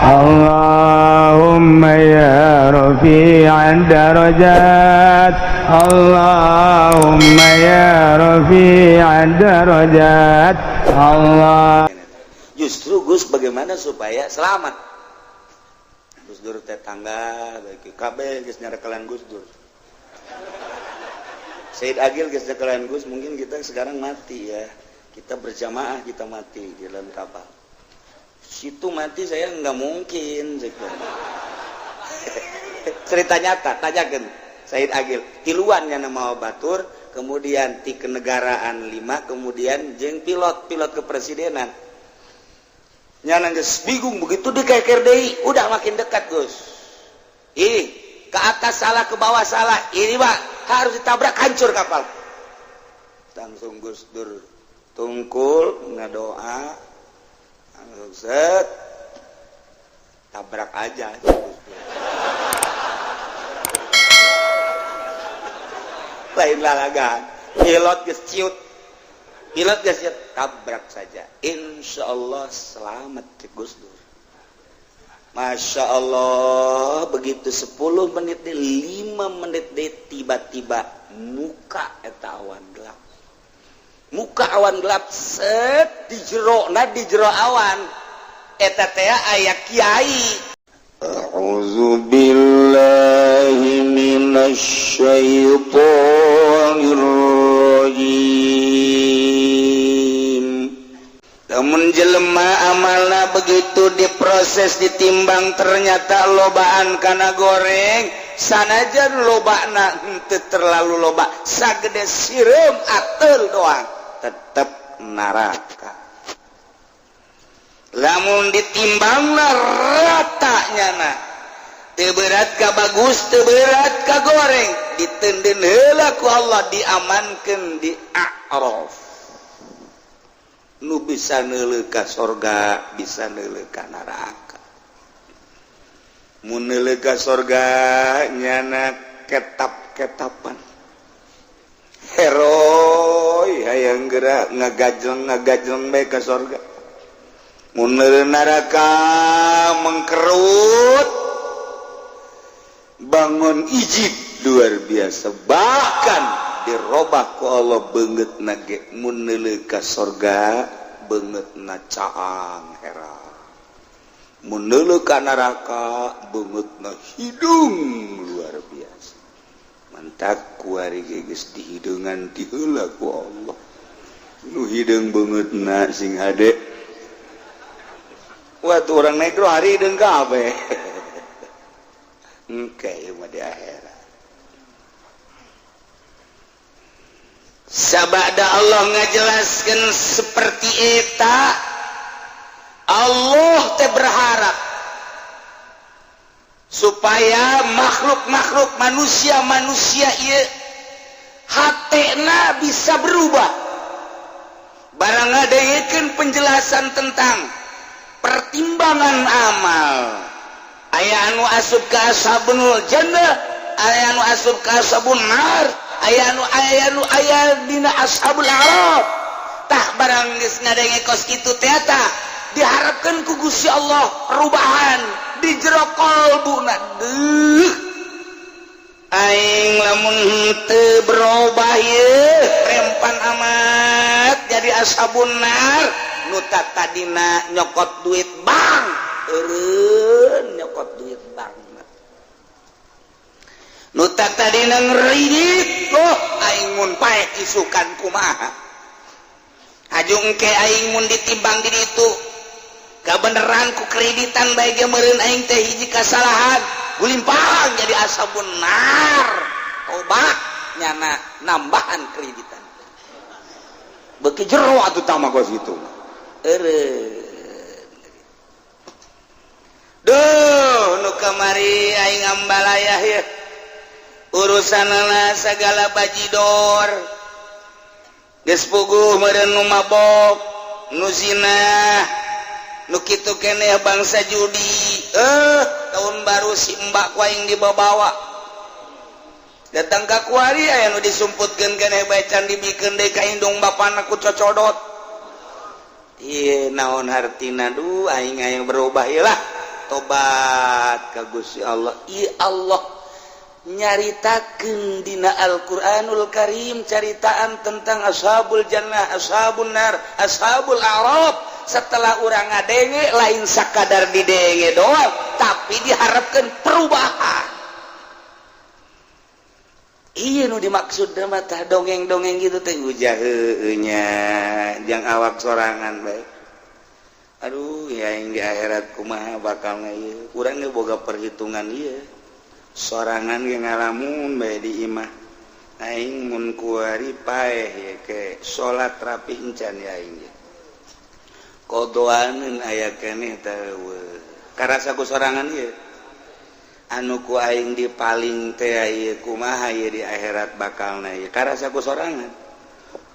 اللهم يا رفيع الدرجات، اللهم يا رفيع الدرجات، الله. Justru, Gus, bagaimana supaya selamat? Gus Dur tetangga baik kabeh geus nyarekelan Gus Dur. Said Agil geus nyarekelan Gus, mungkin kita sekarang mati ya. Kita berjamaah, kita mati di dalam kapal. Situ mati, saya nggak mungkin. Cerita nyata, tanyakan Said Agil. Tiluan yang nama batur, kemudian ti kenegaraan lima, kemudian jeng pilot pilot kepresidenan. Nyana geus bingung begitu di deui, udah makin dekat, Gus. Ini ke atas salah, ke bawah salah. Ini, Pak, harus ditabrak, hancur kapal. Langsung Gus Dur tungkul ngadoa, langsung set, tabrak aja Gus Dur. Lain lalagan, pilot geus ciut, pilot geus ciut, tabrak saja, insya Allah selamat Gus Dur. Masya Allah, begitu 10 menit deh, 5 menit deh, tiba-tiba muka eta awan gelap, muka awan gelap set di jero, nah di jero awan eta teh aya kiai. أعوذ بالله من الشيطان الرجيم. Namun jelema amalna begitu diproses, ditimbang, ternyata lobaan kana goreng, sanajan lobana henteu terlalu loba, sagede sireum ateul doang, tetep neraka. Lamun ditimbangna rata, nyana teu berat ka bagus, teu berat ka goreng, diteundeun heula ku Allah, diamankeun di A'raf, nu bisa neuleuh ka sorga, bisa neuleuh ka neraka. Mun neuleuh ka sorga, nyana ketap-ketapan, heroi, hayang gerak ngagajleng ngagajleng bae ka sorga. Mun neuleuh neraka, mengkerut, bangun ijib luar biasa, bahkan dirobah ku Allah beungeut nage. Mun neuleuh ka sorga, beungeutna caang hera. Mun neuleuh ka neraka, beungeutna hidung luar biasa. Mantak kuari ge geus dihideungan ti heula ku Allah, nu hideung beungeutna sing hade. Wah, tuh orang negro hari hideung kabeh. Engke ieu mah di akhirat. Sabada Allah ngajelaskan seperti eta, Allah teh berharap supaya makhluk-makhluk manusia-manusia ieu hatena bisa berubah barang ngadengekeun penjelasan tentang pertimbangan amal. Aya anu asup ka ashabul jannah, aya anu asup ka ashabun nar, aya nu aya dina ashabul a'raf. Tah, barang geus ngadenge kos kitu teh, diharapkan ku Gusti Allah perubahan di jero kolbuna. Deuh, aing lamun henteu berubah ye rempan amat jadi ashabun nar. Nu tadina nyokot duit bank, eureun nyokot duit bank. Nu tadina ngredit, oh, aing mun paeh isukan kumaha? Haju engke aing mun ditimbang di ditu kabeneran ku kreditan bae ge meureun aing teh hiji kasalahan gulimpang jadi ashabun nar. Tobat, nyana nambahan kreditan, beuki jero atuh tama kos kitu eureun. Duh, nu kamari aing ambalayah ya, urusanana segala bajidor, geus puguh meureun nu mabok, nu zina, nu kitu keneh, bangsa judi. Tahun baru si mbak ku aing dibawa datang ka kuari, aya nu disumputkeun keneh bae, can dibikeun deui ka indung bapana ku cocodot. Ieu naon hartina? Duh, aing aing berubah ieu lah. Tobat ka Gusti Allah. I Allah nyaritakeun dina Al-Qur'anul Karim caritaan tentang ashabul jannah, ashabun nar, ashabul a'raf. Setelah urang ngadenge, lain sakadar didenge doang, tapi diharapkan perubahan. Iya, nu dimaksud mah dongeng-dongeng gitu teh ujah nya jang awak sorangan baik. Aduh ya, yang di akhirat kumaha bakal ieu, urang ge boga perhitungan ieu sorangan ge, ngalamun bae di imah. Aing mun kuari paeh ye ke salat rapih encan ya, aing ge kodoaneun aya keneh teh karasa ku sorangan ieu anu ku aing di paling teh ieu kumaha ieu di akhirat bakalna ieu karasa ku sorangan.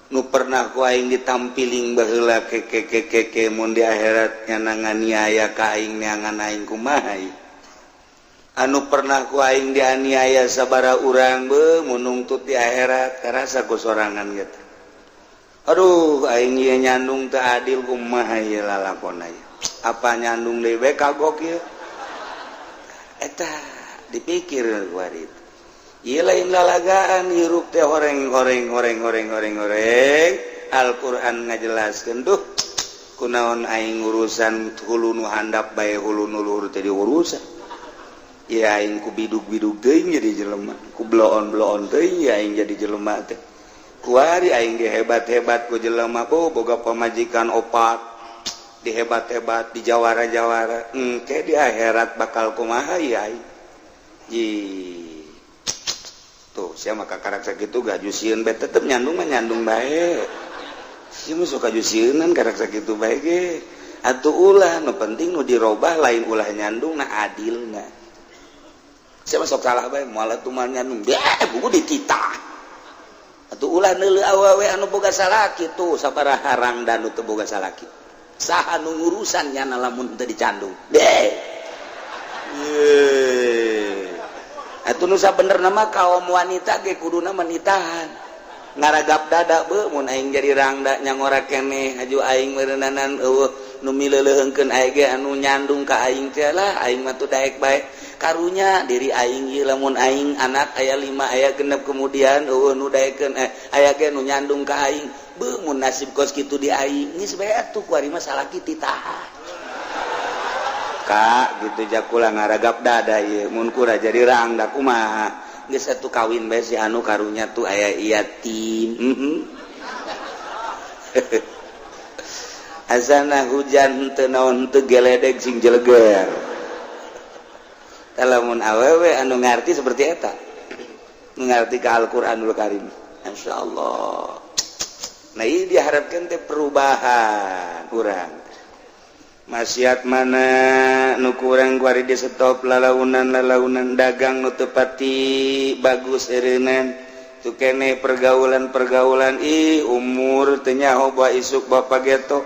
Nu pernah ku aing ditampiling baheula ke ke ke ke ke, mun di akhirat nyana nganiaya ka aing, neangan aing kumaha ieu. Anu pernah ku aing dianiaya sabara urang be mun nungtut di akhirat karasa ku sorangan gitu. Aduh, aing ieu nyandung teu adil, kumaha ieu lalakon ieu, apa nyandung deui bae kagok ieu. Eta dipikir kuari itu. Ieu lain lalagaan, hirup teh horeng horeng horeng horeng horeng horeng. Al-Qur'an ngajelaskeun duh kunaon aing urusan hulu nu handap bae, hulu nu luhur teh diurusan. Ya, aing ku bidug-bidug teuing jadi jelema, ku bloon-bloon teuing ya aing jadi jelema teh. Kuari aing dihebat-hebat ku jelema, bo boga pamajikan opat, dihebat-hebat, di jawara-jawara, engke di akhirat bakal kumaha ya aing? Ji tuh sia maka karak sakitu gaju sieun bae, tetep nyandung mah nyandung bae. Sia mah sok kaju sieunan karak sakitu bae ge. Atuh ulah, nu penting nu dirobah lain ulah nyandung nah, adilna. Siapa sok salah bae, moal atuh mah nyandung deh buku dititah. Atuh ulah neuleuh awewe anu boga salaki tuh, sabaraha rangda nu teu boga salaki, saha nu ngurusan nyana lamun teu dicandung deh? Atuh nu sabenerna mah kaum wanita ge kuduna menitahan ngaragap dada be, mun aing jadi rangda nyangora keneh aju aing meureunanan, eueuh nu mileuleuheungkeun aing ge anu nyandung ka aing teh lah, aing mah tuh daek bae. Karunya diri aing ieu, lamun aing anak aya 5, aya 6, kemudian eueuh nu daekeun, aya ge nu nyandung ka aing be, mun nasib kos kitu di aing geus bae atuh kuari mah salaki titahan ka gitu. Jakula ngaragap dada ieu mun kura jadi rangda kumaha, geus atuh kawin bae si anu, karunya tuh aya yatim. Azana hujan teu naon teu geledeg sing jeleger. Lamun awewe anu ngarti seperti eta, ngarti ke Al-Qur'anul Karim, insyaallah. Nah, ini diharapkan teh perubahan urang. Maksiat mana nu kurang kuari di stop, lalaunan lalaunan dagang nu teu pati bagus eureunnan tu kene, pergaulan-pergaulan. Ih, umur teu nyaho bawa isuk bapak geto,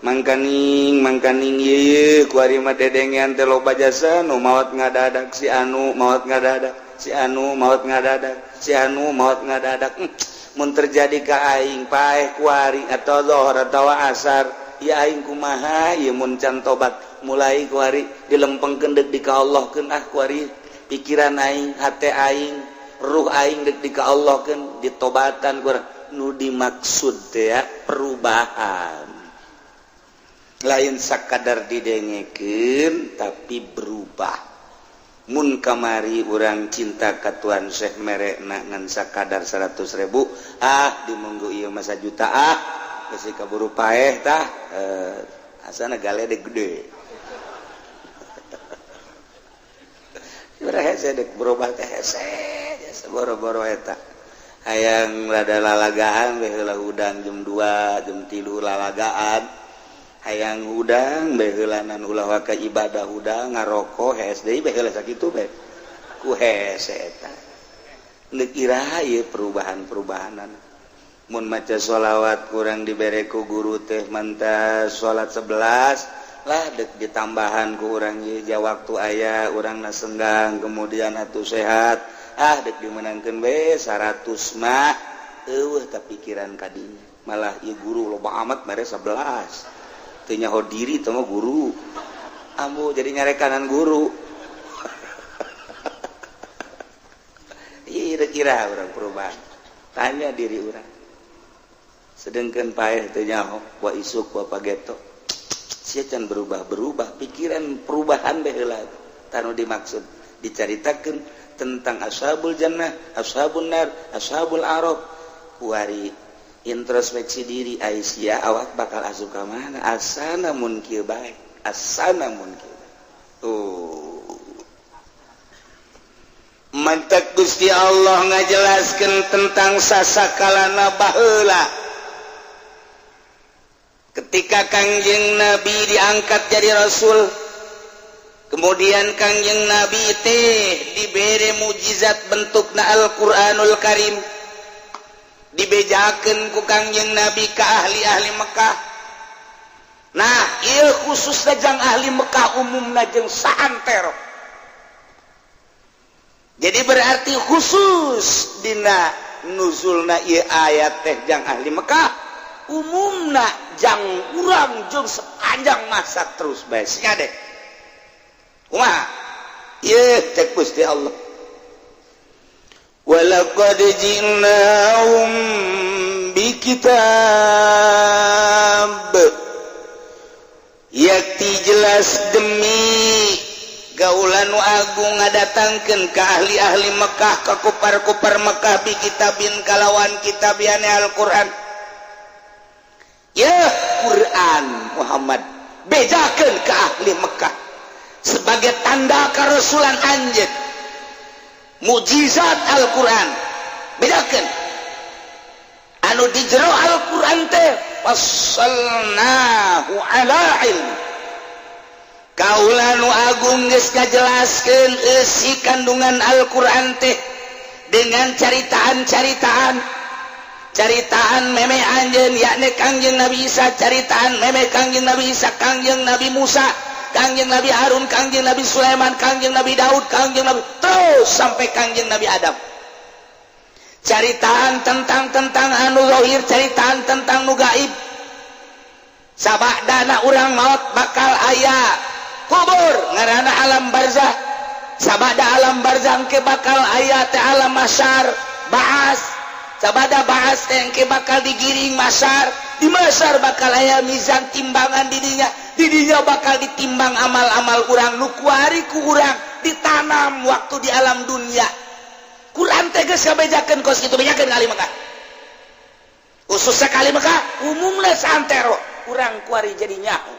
mangkaning mangkaning ieu kuari mah dedengean teh loba jasa nu maot ngadadak, si anu maot ngadadak, si anu maot ngadadak, si anu maot ngadadak. Mun terjadi ka aing paeh kuari atau zohor atau asar ya aing kumaha ieu mun can tobat mulai kuari dilempengkeun deuk di ka Allah keun. Ah, kuari pikiran aing, hate aing, ruh aing deuk di ka Allah keun, ditobatan kurang. Nu dimaksud teh ya perubahan, lain sakadar didengekeun tapi berubah. Mun kamari urang cinta ka Tuan Syekh merekna ngan sakadar 100.000, ah dimunggu ieu mah juta, ah geus kaburu paeh tah, asana galedeg gede. Hese dek berubah teh, hese jasa boro-boro eta. Hayang rada lalagaan bae heula hudang jam 2, jam 3 lalagaan, hayang hudang bae heulanan, ulah waka ibadah hudang ngarokok hees deui bae heula sakitu bae ku hese eta. Neuk iraha ieu perubahan-perubahanan? Mun maca sholawat kurang dibere ku guru teh mantas salat 11 lah, dek ditambahan ku urang ieu ja waktu aya urang na senggang, kemudian atuh sehat, ah dek dimenangkeun we 100 mah eueuh ta pikiran kadinya. Malah ieu guru loba amat mere 11, teu nyaho diri teh mah guru. Ambu jadi nyarekanan guru. Kira-kira orang perubahan. Tanya diri orang. Sedangkan paeh teu nyaho, wa isuk wa pageto. Sia can berubah-berubah, pikiran perubahan bae heula. Tanu dimaksud dicaritakeun tentang ashabul jannah, ashabun nar, ashabul araf. Kuari introspeksi diri Aisyah awak bakal asup ka mana? Asana mun kieu bae, asana mun kieu. Tuh. Mantak Gusti Allah ngajelaskeun tentang sasakalana baheula. Ketika Kangjeng Nabi diangkat jadi rasul, kemudian Kangjeng Nabi teh dibere mujizat bentukna Al-Qur'anul Karim. Dibejakeun ku Kangjeng Nabi ka ahli-ahli Mekah. Nah, ieu khususna jang ahli Mekah umumna jeung saantero. Jadi berarti khusus dina nuzulna ieu ayat teh jang ahli Mekah, umumna jang urang jeung sepanjang masa terus bae sia deh. Kumaha? Ieu cek Gusti Allah. Walaqad ji'nahum bikitab. Yakti jelas demi Gaula nu agung ngadatangkeun ka ahli-ahli Mekah ka kupar-kupar Mekah bi kitabin kalawan kitabiane Al-Qur'an. Ya Quran Muhammad bejakeun ka ahli Mekah sebagai tanda karasulan anjeun. Mujizat Al-Qur'an bejakeun anu di jero Al-Qur'an teh fassalnahu ala ilmi. Kaula nu agung geus ngajelaskeun eusi kandungan Al-Qur'an teh dengan caritaan-caritaan, caritaan meme anjeun yakni Kangjeng Nabi Isa, caritaan meme Kangjeng Nabi Isa, Kangjeng Nabi Musa, Kangjeng Nabi Harun, Kangjeng Nabi Sulaiman, Kangjeng Nabi Daud, Kangjeng Nabi terus sampai Kangjeng Nabi Adam. Caritaan tentang anu zahir, caritaan tentang nu gaib. Sabadana urang maot bakal aya kubur ngaranna alam barzah. Sabada alam barzah ke bakal aya teh alam masyar baas. Sabada baas teh ke bakal digiring masyar. Di masyar bakal aya mizan timbangan didinya. Didinya bakal ditimbang amal-amal urang nu kuari ku urang ditanam waktu di alam dunia. Quran teh geus ngabejakeun kos kitu, bejakeun ka ahli Mekah. Khususnya ka ahli Mekah, umumna saantero urang kuari jadi nyaho.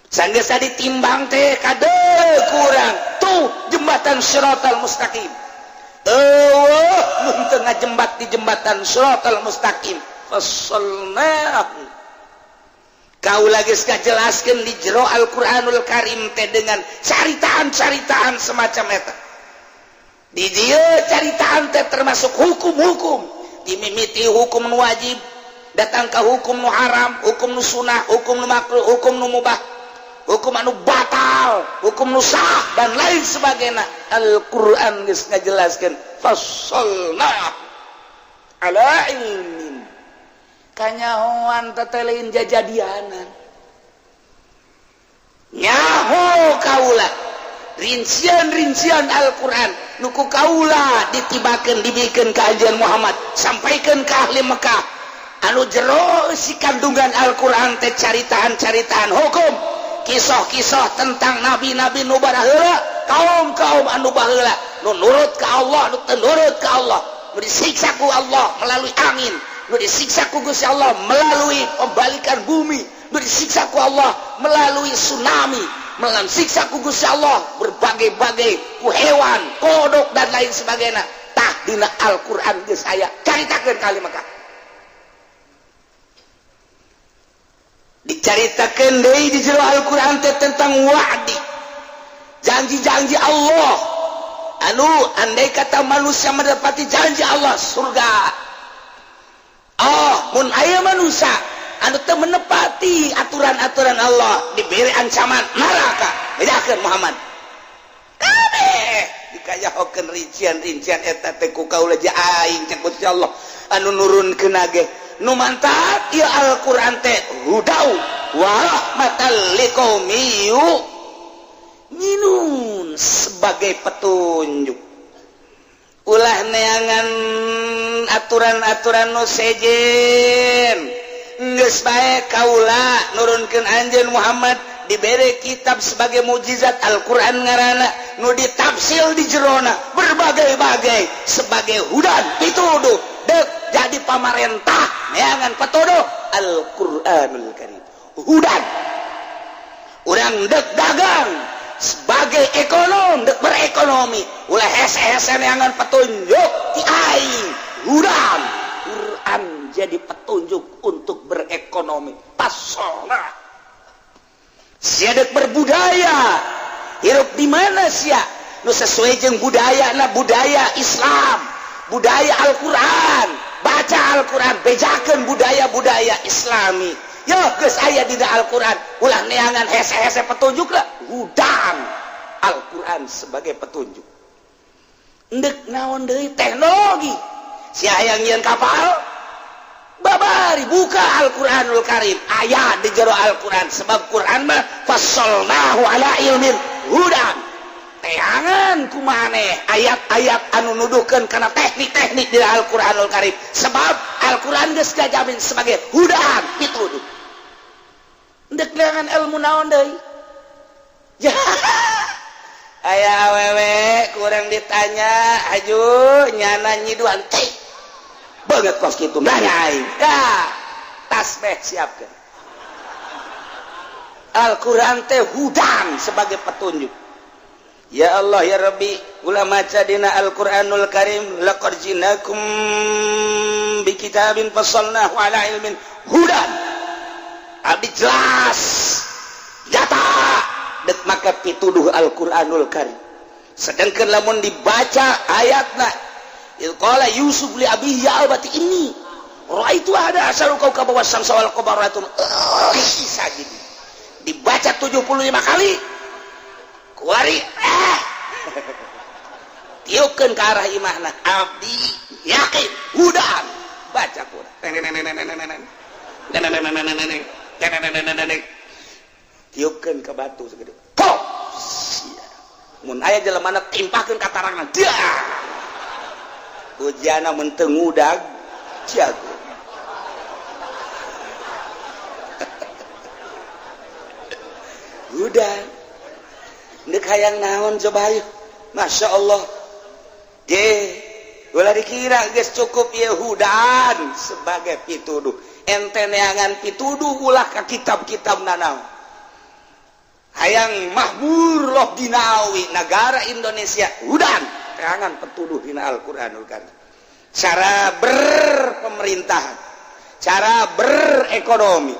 Sanggeus ditimbang teh kade kurang tuh jembatan Shiratal Mustaqim. Eueuh mun teu ngajembat di jembatan Shiratal Mustaqim. Fassalnahu. Kaula geus ngajelaskeun di jero Al-Qur'anul Karim teh dengan caritaan-caritaan semacam eta. Di dieu caritaan teh termasuk hukum-hukum. Dimimiti hukum nu wajib, datang ke hukum nu haram, hukum nu sunah, hukum nu makruh, hukum nu mubah, hukum anu batal, hukum nu sah dan lain sebagainya. Al-Qur'an geus ngajelaskeun fassalna ala ilmin. Kanyahoan tetelein jajadianan. Nyaho kaula rincian-rincian Al-Qur'an nu ku kaula ditibakeun dibikeun ka anjeun Muhammad, sampaikeun ka ahli Mekah. Anu jero si kandungan Al-Qur'an teh caritaan-caritaan hukum, kisah-kisah tentang nabi-nabi nu baraheula, kaum-kaum anu baheula nu nurut ka Allah, nu teu nurut ka Allah, nu disiksa ku Allah melalui angin, nu disiksa ku Gusti Allah melalui pembalikan bumi, nu disiksa ku Allah melalui tsunami, melalui siksa ku Gusti Allah berbagai-bagai ku hewan, kodok dan lain sebagainya. Tah dina Al-Qur'an geus aya caritakeun ka ahli Mekah. Dicaritakeun deui di jero Al-Qur'an teh tentang wa'di, janji-janji Allah. Anu andai kata manusia mendapati janji Allah surga. Oh, mun aya manusia anu teu menepati aturan-aturan Allah diberi ancaman neraka. Bedakeun Muhammad. Kabeh dikayahokeun rincian-rincian eta teh ku kaula aing cek Gusti Allah anu nurunkeun ge. Nu mantap ieu Al-Qur'an teh hudau Wa rahmatan liqaumi yu'minun, sebagai petunjuk. Ulah neangan aturan-aturan nu sejen, geus bae kaula nurunkeun anjeun Muhammad, diberi kitab sebagai mukjizat, Al-Qur'an ngaranna, nu ditafsil di jerona berbagai-bagai sebagai hudan, pituduh. Dek jadi pamarentah, neangan patuduh Al-Qur'anul Karim, hudan. Urang dek dagang sebagai ekonom, dek berekonomi, ulah hese-hese, neangan petunjuk ti aing, hudan. Quran jadi petunjuk untuk berekonomi. Pasona sia dek berbudaya, hirup di mana sia nu sesuai jeung budaya na, budaya Islam, budaya Al-Quran. Baca Al-Quran, bejakeun budaya-budaya Islami. Yo geus aya di Al-Quran, ulah neangan hese-hese petunjuk lah, hudan. Al-Quran sebagai petunjuk. Ndek naon deui? Teknologi, sia hayang nyieun kapal, babari buka Al-Quranul Karim, aya di jero Al-Quran, sebab Quran mah fassolnahu ala ilmin hudan. Teangan kumaneh ayat-ayat anu nuduhkeun kana teknik-teknik di Al-Quranul Karim, sebab Al-Quran geus gajamin sebagai hudan, pituduh. Ndek neangan ilmu naon deui? Ya, aya awewe kurang ditanya, aju nyana nyiduan teh banget kos kitu, nanya aing ya tasbih siapkeun. Al-Quran teh hudan sebagai petunjuk. Ya Allah, ya Rabbi, ulah maca dina Al-Qur'anul Karim, laqad jinakum bi kitabin fassalnahu ala ilmin hudan. Abdi jelas jata dek maka pituduh Al-Qur'anul Karim. Sedangkan lamun dibaca ayatna, qala Yusuf li abihi ya abati inni ra'aitu ahada asyara kaukaba wasyamsa wal qamara sajid, dibaca 75 kali kuari, tiupkeun ke arah imahna, abdi yakin hudan. Baca Quran, tiupkeun ke batu segede pop. Mun aya jelema timpahkeun ka tarangan dah, ujana mun teu ngudag jago. Udah, ndek hayang naon coba? Ayo, Masya Allah. Je ulah dikira geus cukup Yehudan sebagai pituduh. Ente neangan pituduh ulah ka kitab-kitab nanaon. Hayang mahmur loh dinawi negara Indonesia, hudan, teangan petuduh dina Al-Qur'anul Karim, cara berpemerintahan, cara berekonomi,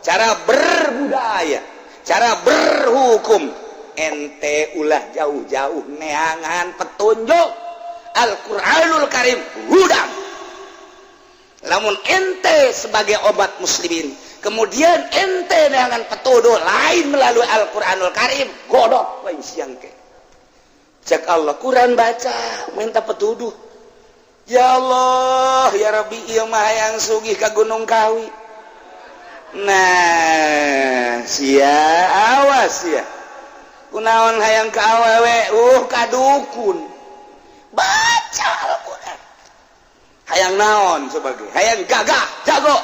cara berbudaya, cara berhukum. Ente ulah jauh-jauh neangan petunjuk, Al-Qur'anul Karim hudan. Lamun ente sebagai obat muslimin, kemudian ente neangan petuduh lain melalui Al-Qur'anul Karim, godok wae siang ke. Cek Allah, Quran baca, minta petuduh. Ya Allah, ya Rabbi, ieu mah hayang sugih ka Gunung Kawi. Nah, sia awas sia. Kunaon hayang ka awewe, ka dukun. Baca Al-Qur'an. Hayang naon sebagai hayang gagah jago.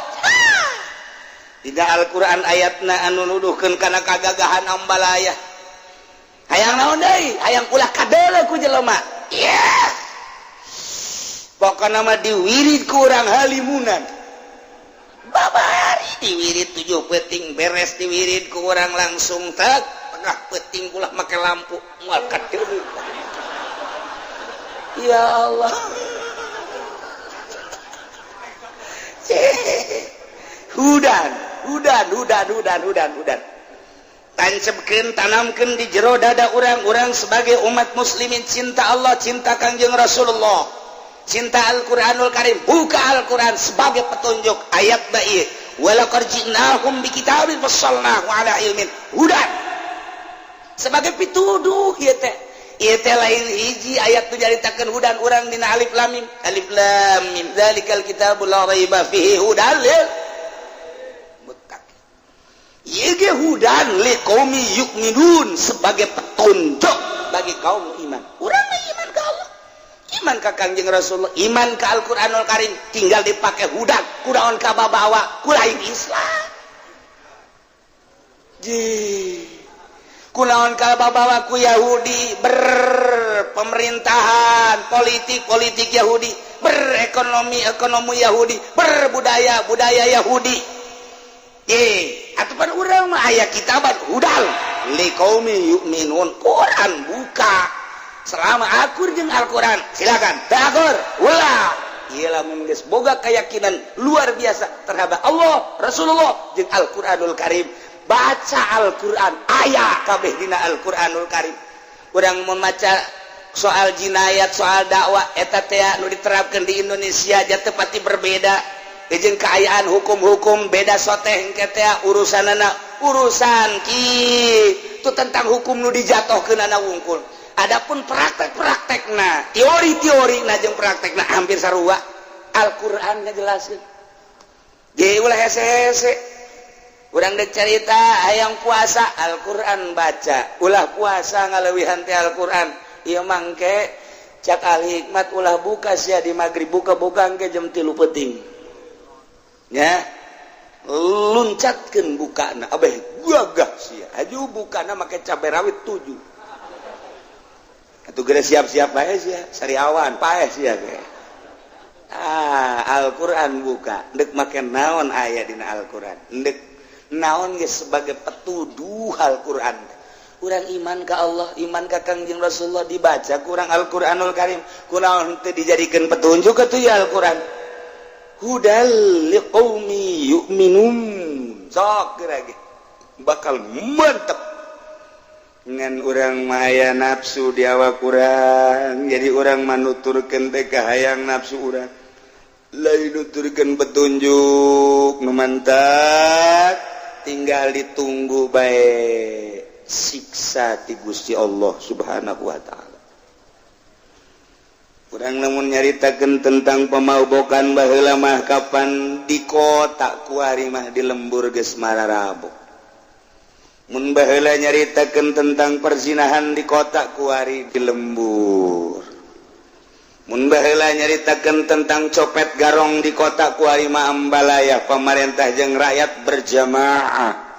Tidak, Al-Qur'an ayatna anu nuduhkeun kana kagagahan ambalaya. Hayang naon deui? Hayang ulah kadeuleu ku jelema. Yeah. Pokokna mah diwirid ku urang halimunan. Babari diwirid 7 peting, beres diwirid ku urang langsung tak tengah peting ulah make lampu, moal kadeuleu. Ya Allah. Hudan, hudan, hudan, hudan, hudan, hudan. Tancapkeun, tanamkeun di jero dada urang-urang sebagai umat muslimin, cinta Allah, cinta Kangjeng Rasulullah, cinta Al-Qur'anul Karim. Buka Al-Qur'an sebagai petunjuk, ayat baik, walaqad ji'nahum bikitabin fassalnahu ala ilmin hudan, sebagai pituduh ieu teh. Ieu teh lain hiji ayat nu nyaritakeun hudan urang dina alif lam mim. Alif lam mim, dzalikal kitabul la raiba fihi hudal lil muttaqin. Ieu ge hudan liqaumi yu'minun, sebagai petunjuk bagi kaum iman. Urang mah iman ka Allah, iman ka Kangjeng Rasulullah, iman ka Al-Qur'anul Karim, tinggal dipakai hudan. Kunaon kababawa ku lain Islam? Ji, kunaon kababawa ku Yahudi? Berpemerintahan politik politik Yahudi, berekonomi ekonomi Yahudi, berbudaya budaya Yahudi. Atau urang mah aya kitaban hudal liqaumi yu'minun. Quran buka, selama akur jeung Al-Quran silakan, teu akur ulah. Ieu lamun geus boga keyakinan luar biasa terhadap Allah, Rasulullah jeung Al-Qur'anul Karim, baca Al-Qur'an, aya kabeh dina Al-Qur'anul Karim. Urang maca soal jinayat, soal dakwah eta teh nu diterapkan di Indonesia ja tepati berbeda jeung keayaan hukum-hukum beda soteh engke teh urusanana, urusan ki itu tentang hukum nu dijatuhkeun wungkul. Adapun praktek-praktekna, teori-teori na jeung praktekna hampir sarua. Al-Qur'an ngajelaskeun. Ge ulah hese-hese. Urang dek carita hayang puasa, Al-Qur'an baca. Ulah puasa ngaleuwihan teh Al-Qur'an. Ieu mangke cak ahli hikmat, ulah buka sia di maghrib, buka-buka engke jam 3 peuting. Ya, luncatkeun bukana abeh gagah sia. Aju bukana make cabe rawit 7. Atuh geus siap-siap bae sia, sariawan paeh sia ge. Ah, Al-Qur'an buka, ndek make naon aya dina Al-Qur'an. Ndek naon ge sebagai petuduh Al-Qur'an. Urang iman ka Allah, iman ka Kangjeng Rasulullah, dibaca kurang Al-Qur'anul Karim. Kunaon teu dijadikeun petunjuk atuh ya Al-Qur'an? Hudal liqaumi yu'minun. Sok geura bakal mantep. Ngan urang maya nafsu di awak urang, jadi urang manuturkeun teh kahayang nafsu urang, lain nuturkeun petunjuk nu mantap. Tinggal ditunggu bae siksa ti Gusti Allah Subhanahu wa Ta'ala. Kurang namun nyaritakan tentang pemabokan baheula mah, kapan di kota kuari mah di lembur geus mararabok. Mun baheula nyaritakeun tentang perzinahan di kota kuari di lembur. Mun baheula nyaritakeun tentang copet garong di kota kuari mah ambalaya pemerintah jeung rakyat berjamaah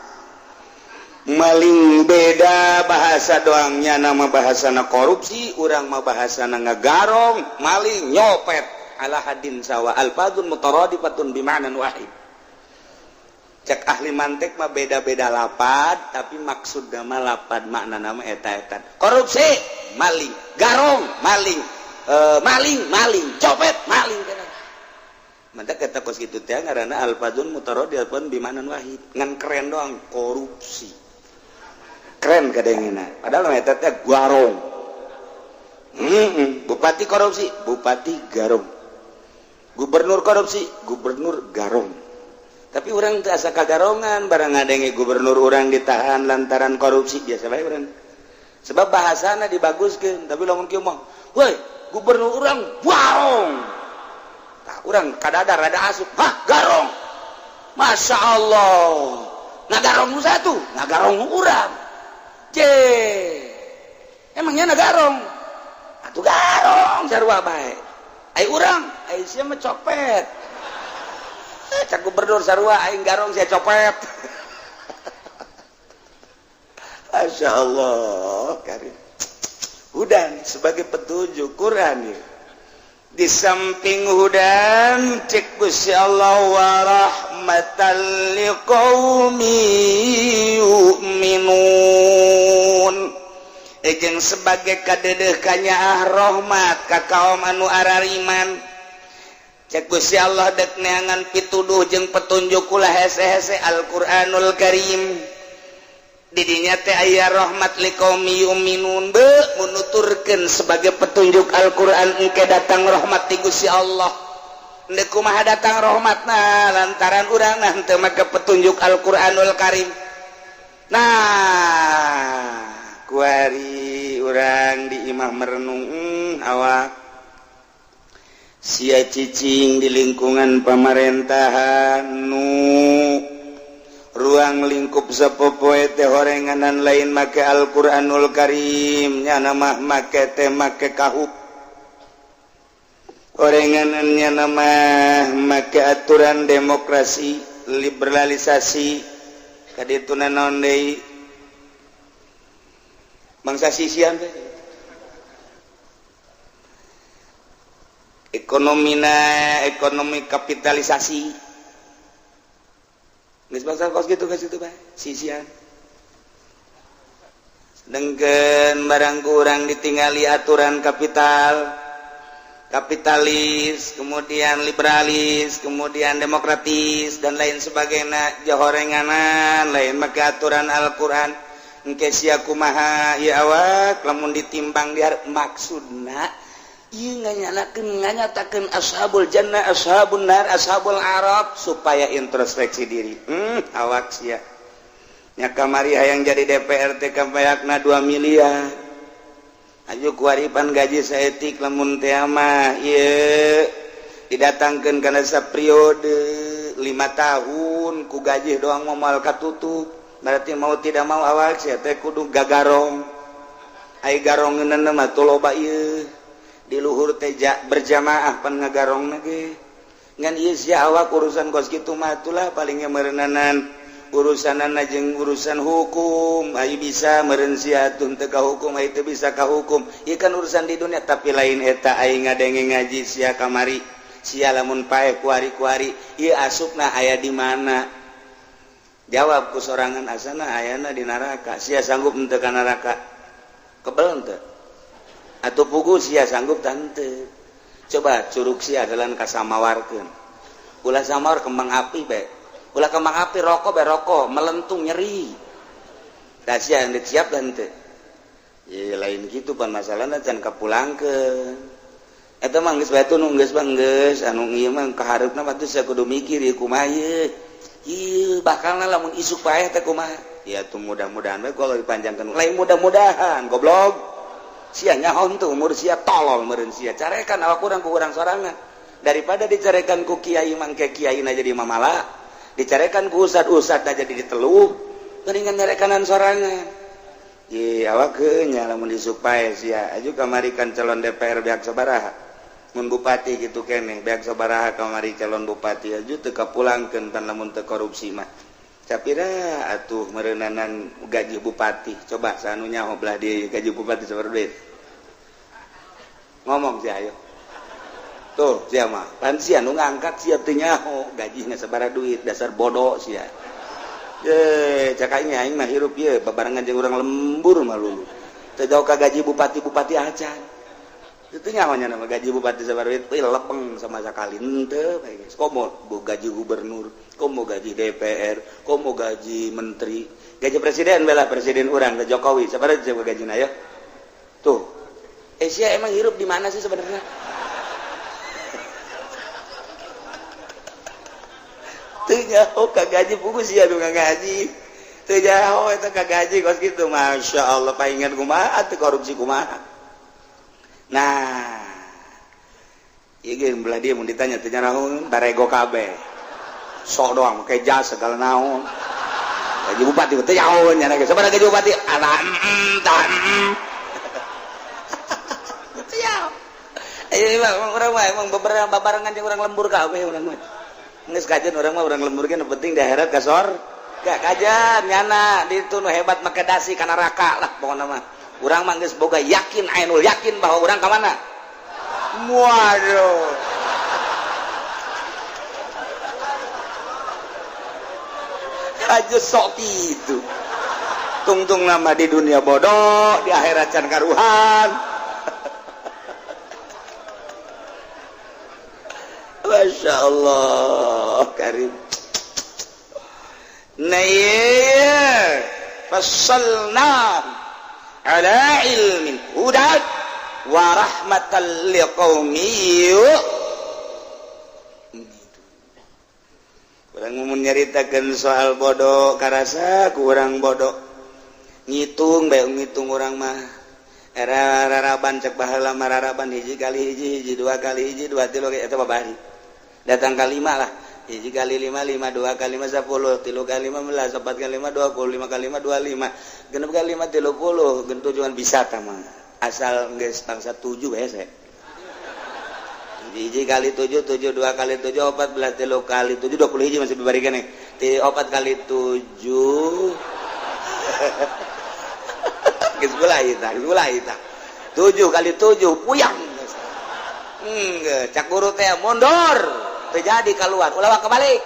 maling. Beda bahasa doangnya, nama bahasana korupsi, urang mah bahasana ngagarong, maling, nyopet, ala haddin sawa, alfadun mutaradifatun bima'nan wahid. Cek ahli mantik mah beda-beda lapad, tapi maksud nama lapad makna nama eta-eta korupsi, maling, garong, maling, maling, maling, copet, maling. Mantap kata kos gitu teh ngaranna alfadun mutaradifatun bima'nan wahid, ngan keren doang korupsi, keren kadangena, padahal eta teh garong. Bupati korupsi, bupati garong. Gubernur korupsi, gubernur garong. Tapi urang teu asa kagarongan barang ngadenge gubernur urang ditahan lantaran korupsi, biasa bae urang, sebab bahasana dibaguskeun. Tapi lamun kieu mah, "Woi, gubernur urang garong," tah urang kadadar rada asup, "Hah, garong? Masya Allah, ngagarong nu satu, ngagarong urang." C, emangnya ngagarong atuh? Garong sarua bae. Ai urang, ai sia mah copet. Eh, cak gubernur sarua aing garong, sia copet. Masya Allah karim. Hudan sebagai petunjuk Quran ya. Di samping hudan, cek Gusti Allah, wa rahmatan liqaumi yu'minun, jeung sebagai kadedeh kanyaah rahmat ka kaum anu arariman. Cek Gusti Allah, dek neangan pituduh jeung petunjuk ulah hese-hese, Al-Qur'anul Karim. Didinya teh aya rahmat liqaumi yu'minun. Be menuturkeun sebagai petunjuk Al-Qur'an, engke datang rahmat ti Gusti Allah. Ndek kumaha datang rahmatna? Lantaran urang nah teu make petunjuk Al-Qur'anul Karim. Nah, kuari urang di imah merenung, awak sia cicing di lingkungan pemerintahan nu Ruang lingkup sapopoe teh horenganan lain make Al-Qur'anul Karim, nyana mah make teh make KUHP. Horenganannya nama make aturan demokrasi, liberalisasi, kaditu naon deui, bangsa sisian teh. Ekonomina ekonomi kapitalisasi. Geus bangsa kos kitu, geus kitu bae sisian. Sedengkeun barang kurang ditingali aturan kapital, kapitalis, kemudian liberalis, kemudian demokratis dan lain sebagainya. Jahorenganan lain make aturan Al-Qur'an. Engke sia kumaha ieu awak lamun ditimbang di maksudna ieu nganyalakeun, nganyatakeun ashabul jannah, ashabun nar, ashabul arab supaya introspeksi diri. Awak sia nya kamari hayang jadi DPR teh kabayakna 2 miliar. Aju kuaripan gaji saetik lamun teh mah ieu didatangkeun kana sapriode 5 tahun ku gaji doang moal katutup. Berarti mau tidak mau awak sia teh kudu gagarong. Ai garongeunana mah teu loba ieu. Di luhur teh berjamaah pan ngagarongna ge. Ngan ieu sia awak urusan kos kitu mah atulah palingnya meureunnanan urusanana jeung urusan hukum. Ayo bisa meureun sia atuh teu ka hukum, ayo teu bisa ka hukum. Ieu kan urusan di dunia, tapi lain eta aing ngadenge ngaji sia kamari. Sia lamun paeh kuari-kuari ieu asupna aya di mana? Jawab ku sorangan, asana ayana di neraka. Sia sanggup henteu ka neraka? Kebel henteu? Atau pugu sia sanggup tante? Coba curug sia jalan ka samawarkeun. Ulah samawar kembang api bae. Ulah kembang api, rokok bae, rokok melentung nyeri. Da sia geus siap henteu? Ye lain kitu pan masalahna can kapulangkeun. Eta mah geus bae nu geus mah geus anu ieu mah kahareupna mah teu sia kudu mikir ieu kumaha ieu. Ieu bakalna lamun isuk paeh teh kumaha? Ya tuh mudah-mudahan bae kalau dipanjangkeun. Lain mudah-mudahan goblok. Sia nyaho henteu umur sia, tolol meureun sia. Carekan awak urang ku urang sorangan. Daripada dicarekan ku kiai mangke kiai na jadi mamala, dicarekan ku ustad-ustad na jadi diteluh, mendingan nyarekanan sorangan. Ye awak nya lamun isuk paeh sia aju kamari kan calon DPR beak sabaraha. Mun bupati kitu keneh beak sabaraha kamari calon bupati aju teu kapulangkeun pan lamun teu korupsi mah. Capira atuh meureunanan gaji bupati. Coba sanu nyaho belah dieu gaji bupati sabaraha duit. Ngomong sia ayo. Tuh sia mah pan sia nu ngangkat sia teu nyaho gajina sabaraha duit, dasar bodoh sia. Ye cak aing aing mah hirup ieu babarengan jeung urang lembur mah lulu. Teu jauh ka gaji bupati-bupati acan. Itu nyaho nya nama gaji bupati sabaraha duit, euy lepeng sama sakali henteu bae geus. Komo gaji gubernur, komo gaji DPR, komo gaji menteri, gaji presiden bela presiden urang Jokowi sabaraha coba gajina ya. Tuh. Sia emang hirup di mana sih sebenarnya? Teu nyaho ka gaji pugu sia nu ngaji. Teu nyaho eta ka gaji kos kitu, masyaallah paingan kumaha atuh korupsi kumaha. Nah, ieu ge belah dia mun ditanya teu nyaraho barego kabeh. Sok doang make jas segala naon. Gaji bupati teu nyaho nya ge sabaraha gaji bupati? Alah tah. Teu nyaho. Ayo emang urang mah emang beberapa babarengan jeung urang lembur kabeh urang mah. Geus kajen urang mah urang lembur ge nu penting di akhirat kasor. Gak kajen nyana ditu nu hebat make dasi ka neraka lah pokona mah. Urang mah geus boga yakin ainul yakin bahwa urang ka mana? Waduh. Aja sok kitu. Tungtung nama di dunia bodoh, di akhirat can karuhan. Masya Allah karim. Nah iya fassalna ala ilmin hudan wa rahmatan liqaumi. Urang mun nyaritakeun soal bodoh karasa ku urang bodoh. Ngitung bae ngitung urang mah. Era raraban cek baheula mah raraban hiji kali hiji, hiji dua kali hiji, dua tilu eta babari. Datang ka lima lah. 1 kali 5 5, 2 kali 5 10, 3 kali 15, 4 kali 5 20, 5 kali 5 25, 6 kali 5 30, gentu cuman bisa tah mah. Asal geus bangsa 7 hese. 1 kali 7 7, 2 kali 7 14, 3 kali 7 21 masih bibarikan nih. 4 kali 7 geus mulai tah, geus mulai tah. 7 kali 7 puyang. Cak guru teh mundur, terjadi keluar, ulah kebalik.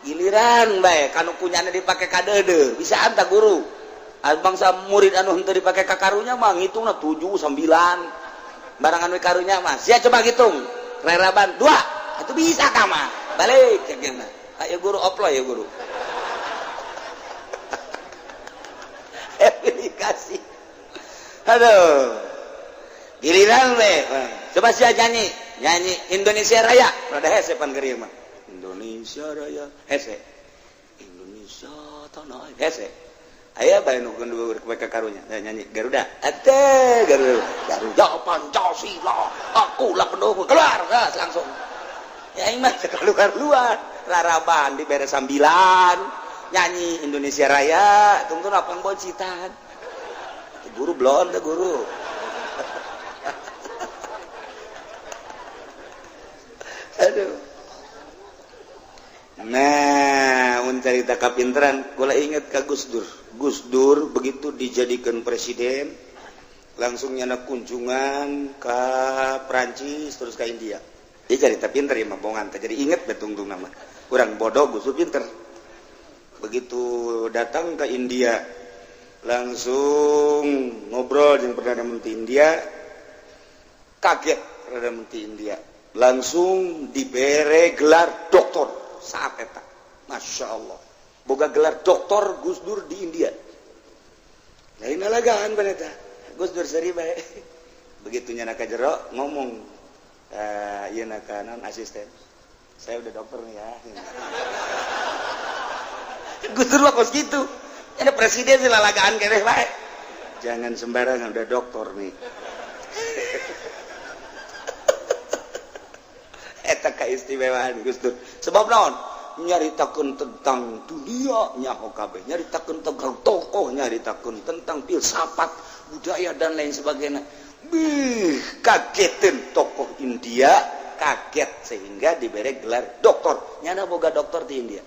Giliran bae kanu kunyana dipake ka deudeuh, bisa anta guru. Bangsa murid anu henteu dipake ka karunya mah ngitungna 7 9. Barang anu karunya mah sia coba hitung. Reraban 2, itu bisa ka mah. Balik cek mah. Ayo guru oplo ya guru. Aplikasi. Aduh. Giliran we. Coba sia nyanyi, nyanyi Indonesia Raya. Rada hese pan keur mah. Indonesia Raya hese. Indonesia tanah air hese. Aya bae nu ka karunya nyanyi Garuda. Ate Garuda. Garuda Pancasila. Akulah pendukung. Keluar gas langsung. Ya aing mah keluar-keluar. Raraban dibere sambilan. Nyanyi Indonesia Raya, tungtun apang bocitan. Guru blon teh guru. Aduh. Nah, mun carita kapinteran, kula inget ka Gus Dur. Gus Dur begitu dijadikan presiden, langsung nyana kunjungan ke Perancis terus ke India. Dia cerita pinter ya mah bongan teh. Jadi inget betungtung nama. Kurang bodoh Gus Dur pinter. Begitu datang ke India, langsung ngobrol dengan Perdana Menteri India. Kaget Perdana Menteri India. Langsung dibere gelar doktor saat eta. Masya Allah. Boga gelar doktor Gus Dur di India. Lain lalagaan paneta. Gus Dur seri bae. Begitu nyana ka jero ngomong ieu na ka naon asisten. Saya udah dokter nih ya. Gus Dur mah kos kitu. Ada presiden sih lalagaan keneh bae. Jangan sembarangan udah dokter nih. Eta keistimewaan Gus Dur. Sebab naon? Nyaritakeun tentang dunia nyaho kabeh, nyaritakeun tentang tokoh, nyaritakeun tentang filsafat, budaya dan lain sebagainya. Bih, kagetin tokoh India, kaget sehingga diberi gelar doktor. Nyana boga doktor di India.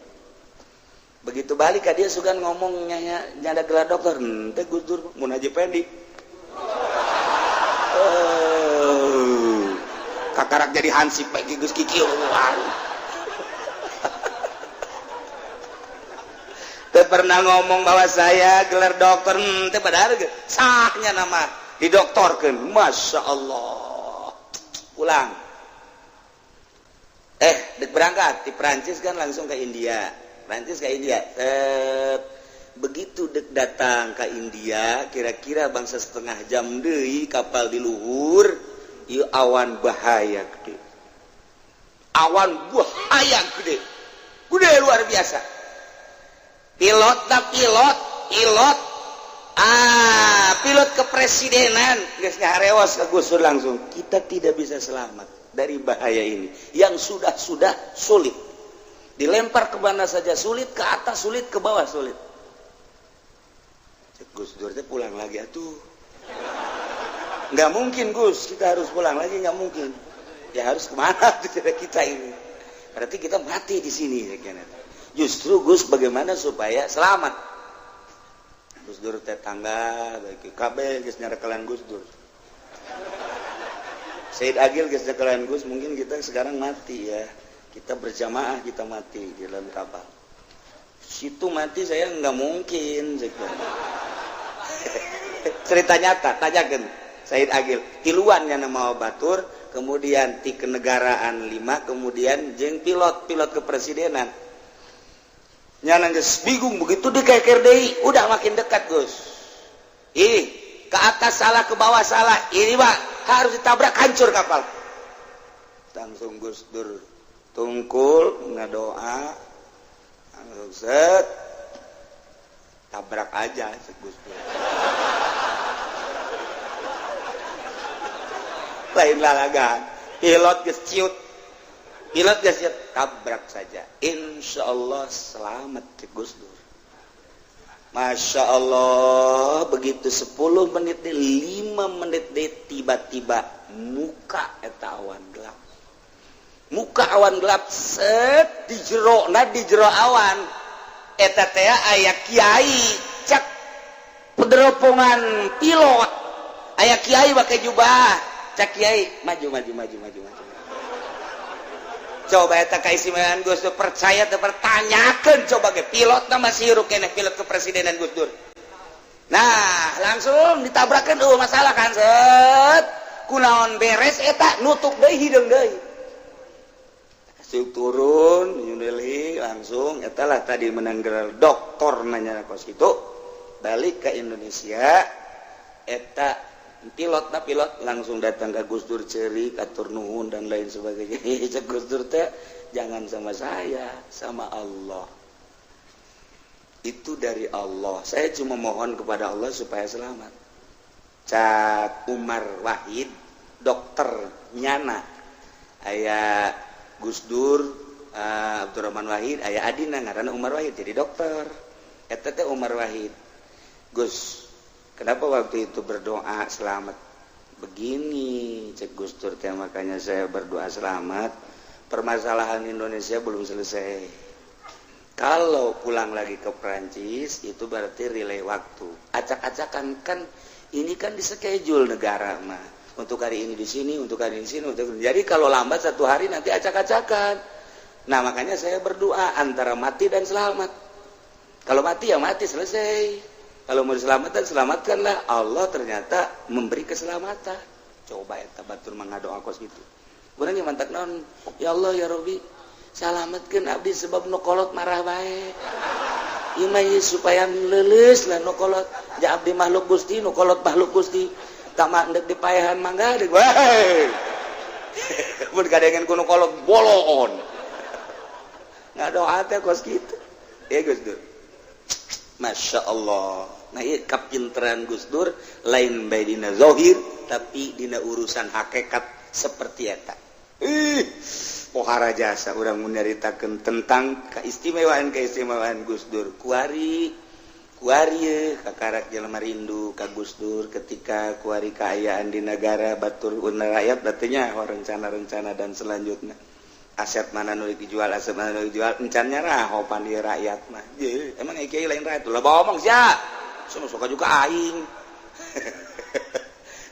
Begitu balik ka dia sugan ngomong nyana gelar dokter, henteu Gus Dur mun Haji Pendi. Kakarak jadi hansip bagi Gus Kiki. Teu pernah ngomong bahwa saya gelar dokter, teu padahal sahnya nama didoktorkeun. Masya Allah. Pulang. Dek berangkat di Perancis kan langsung ke India. Perancis ke India. Begitu dek datang ke India, kira-kira bangsa setengah jam deui kapal di luhur, ieu awan bahaya gede. Awan bahaya gede. Gede luar biasa. Pilot dah pilot, pilot. Ah, pilot kepresidenan geus ngarewas ka Gus Dur langsung. Kita tidak bisa selamat dari bahaya ini. Yang sudah-sudah sulit. Dilempar ke mana saja sulit, ke atas sulit, ke bawah sulit. Cek Gus Dur teh pulang lagi atuh. Nggak mungkin Gus, kita harus pulang lagi, nggak mungkin. Ya harus kemana kita ini? Berarti kita mati di sini. Justru Gus bagaimana supaya selamat? Gus Dur teh tangga, baik kabeh geus nyarekelan Gus Dur. Said Agil geus nyarekelan Gus, mungkin kita sekarang mati ya. Kita berjamaah kita mati di dalam kapal. Situ mati saya nggak mungkin. Cerita nyata, tanyakan Said Agil. Tiluan yang nama batur, kemudian ti kenegaraan 5, kemudian jeung pilot kepresidenan. Nyana geus bingung begitu di keker deui, udah makin dekat Gus. Ih, ke atas salah, ke bawah salah. Ini Pak, harus ditabrak hancur kapal. Langsung Gus Dur tungkul ngadoa, langsung set tabrak aja Gus Dur. Lain lalagan, pilot geus ciut. Pilot gak siap, tabrak saja, insya Allah selamat. Ke Gus Dur, Masya Allah, begitu 10 menit deh, 5 menit deh, tiba-tiba muka eta awan gelap, muka awan gelap set di jero. Nah, di jero awan eta teh aya kiai. Cak pederopongan pilot, aya kiai pakai jubah. Cak kiai, "Maju, maju, maju, maju, maju." Coba eta keistimewaan Gus Dur, percaya teu pertanyakeun. Coba ge pilot na masih hirup keneh, pilot kepresidenan Gus Dur. Nah, langsung ditabrakan, oh masalah kan. Set, kunaon beres eta, nutup deui, hideung deui. Asup turun New Delhi langsung eta lah tadi menang gelar doktor. Nanya kos itu balik ke Indonesia, eta pilot na pilot langsung datang ke Gus Dur, ceri katur nuhun dan lain sebagainya. Cek Gus Dur teh, "Jangan sama saya, sama Allah. Itu dari Allah. Saya cuma mohon kepada Allah supaya selamat." Cak Umar Wahid, dokter nyana, aya Gus Dur, Abdurrahman Wahid, aya adina ngaranna Umar Wahid jadi dokter. Eta teh Umar Wahid, "Gus, kenapa waktu itu berdoa selamat begini?" Cek Gus Dur teh, "Makanya saya berdoa selamat, permasalahan Indonesia belum selesai. Kalau pulang lagi ke Perancis itu berarti relay waktu, acak-acakan kan. Ini kan di schedule negara mah untuk hari ini di sini, untuk hari ini di sini, untuk jadi kalau lambat satu hari nanti acak-acakan. Nah, makanya saya berdoa antara mati dan selamat. Kalau mati ya mati, selesai. Kalau mau diselamatkan, selamatkanlah." Allah ternyata memberi keselamatan. Coba ya, batur mengadoa kos gitu. Urang yang mantak non, "Ya Allah, ya Robi, selamatkan abdi sebab nu kolot marah bae. Ieu mah supaya leuleus lah nu kolot. Ja abdi makhluk Gusti, nu kolot makhluk Gusti. Tama ndek dipaehan mangga deuk wae." Mun kadengen ku nu kolot bolon. Ngadoa teh kos kitu. Ya Gus Dur. Masya Allah. Nah, ieu kapinteran Gus Dur lain bae dina zahir, tapi dina urusan hakikat seperti eta. Ih, pohara jasa urang nyaritakeun tentang keistimewaan-keistimewaan Gus Dur. Kuari kuari kakarak jelema rindu ka Gus Dur ketika kuari kaayaan di negara batur rakyat, berarti rencana-rencana dan selanjutnya, aset mana nu dijual, aset mana nu dijual, encan nyarah pan di rakyat mah. Ye, emang kiai lain rakyat? Lah, ngomong sia. Semua suka juga aing.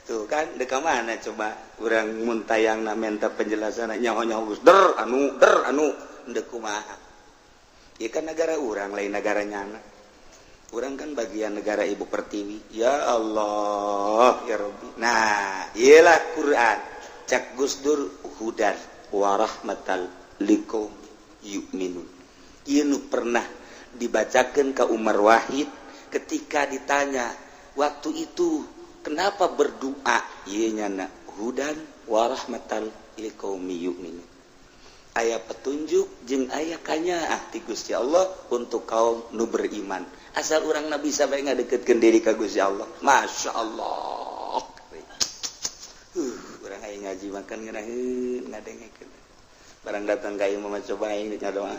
Tuh kan, dek mana coba urang mun tayang na minta penjelasan, nyaho-nyaho Gus Der anu der anu ndek kumaha? Ya kan negara urang, lain negara nyana. Urang kan bagian negara Ibu Pertiwi. Ya Allah, ya Rabbi. Nah, iyalah Quran. Cak Gus Dur, hudan warahmatal liqaum yu'minun. Ieu nu pernah dibacakan ke Umar Wahid ketika ditanya waktu itu kenapa berdoa, ieu nyana hudan warahmatal liqaumi yu'minun, aya petunjuk jeung aya kanyaah ti Gusti Allah untuk kaum nu beriman, asal urang na bisa bae ngadeketkeun diri ka Gusti Allah. Masya Allah, urang aya ngaji makan ngeunaheun ngadengekeun. Barang datang ka ieu mah, coba aing ngadoa,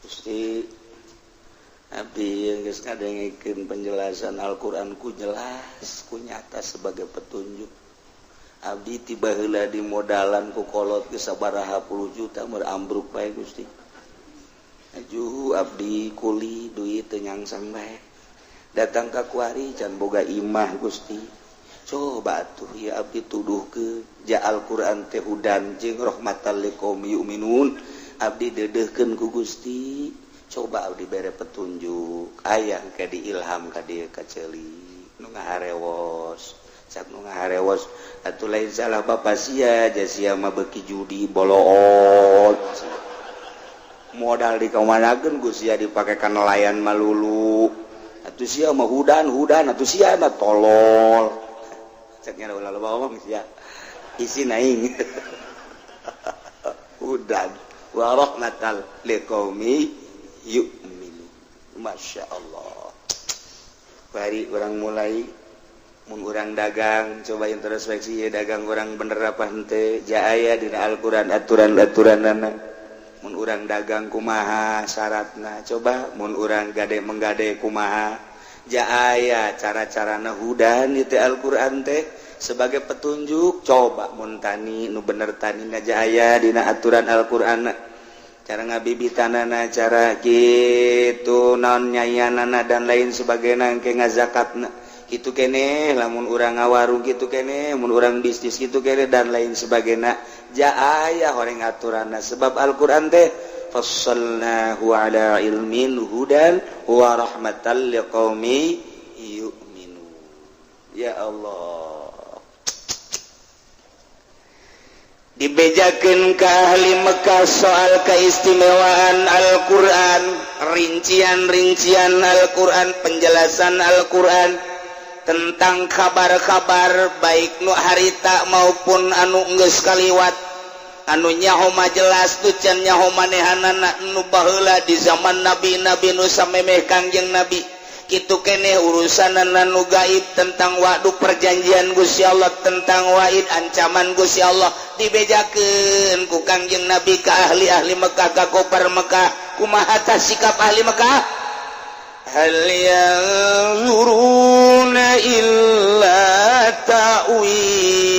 "Gusti, abdi geus ngadengekeun penjelasan Al-Qur'an, ku jelas ku nyata sebagai petunjuk. Abdi tiba heula di modalan ku kolot geus sabaraha puluh juta mun ambruk bae. Gusti, ajuh abdi kuli duit teu nyangsang bae, datang ka kuari can boga imah. Gusti, coba tuh ya abdi tuduh ke ja Al-Qur'an teh hudan jeung rahmatan liqaumi yu'minun. Abdi dedehkeun ku Gusti, coba abdi bere petunjuk." Aya ke diilham ka dieu ka ceuli nu ngaharewos. Cak nu ngaharewos, "Atuh lain salah bapak sia, ja sia mah beuki judi boloot, modal dikamanakeun ku sia dipake ka nelayan malulu. Atuh sia mah hudan hudan, atuh sia mah tolol." Ceknya, "Ulah loba ngomong sia, isi naing." Hudan wa rahmatal liqaumi yu'minu. Masya Allah, bari orang mulai Mun urang dagang, coba introspeksi ya, dagang urang bener apa henteu. Ja aya dina Al-Qur'an aturan-aturanana. Mun urang dagang kumaha syaratna? Coba mun urang gade menggade kumaha? Ja aya cara-carana hudan itu Al-Qur'an teh sebagai petunjuk. Coba mun tani, nu bener tani ja aya dina aturan Al-Qur'an, cara ngabibitanana, cara gitu naon nyayanana, dan lain sebagainya, ke ngazakatna gitu kene. Lamun urang ngawarung gitu kene, mun urang bisnis gitu kene, dan lain sebagainya, ja aya horeng aturanna, sebab Al-Qur'an teh fassalnahu ala ilmin hudan wa rahmatan liqaumi yu'minun. Ya Allah, dibejakeun ke ahli Mekah soal keistimewaan Al-Quran, rincian-rincian Al-Quran, penjelasan Al-Quran tentang kabar-kabar baik nu harita maupun anu geus kaliwat, anu nyaho mah jelas, nu can nyaho manehanana, nu baheula di zaman nabi-nabi, nu samemeh Kangjeng Nabi kitu keneh, urusan nu gaib tentang wa'du, perjanjian Gusti Allah, tentang wa'id, ancaman Gusti Allah, dibejakeun ku Kangjeng Nabi ke ahli-ahli Mekah, ka kufar Mekah. Kumaha tah sikap ahli Mekah? Hal yanzuruna illa ta'wilah.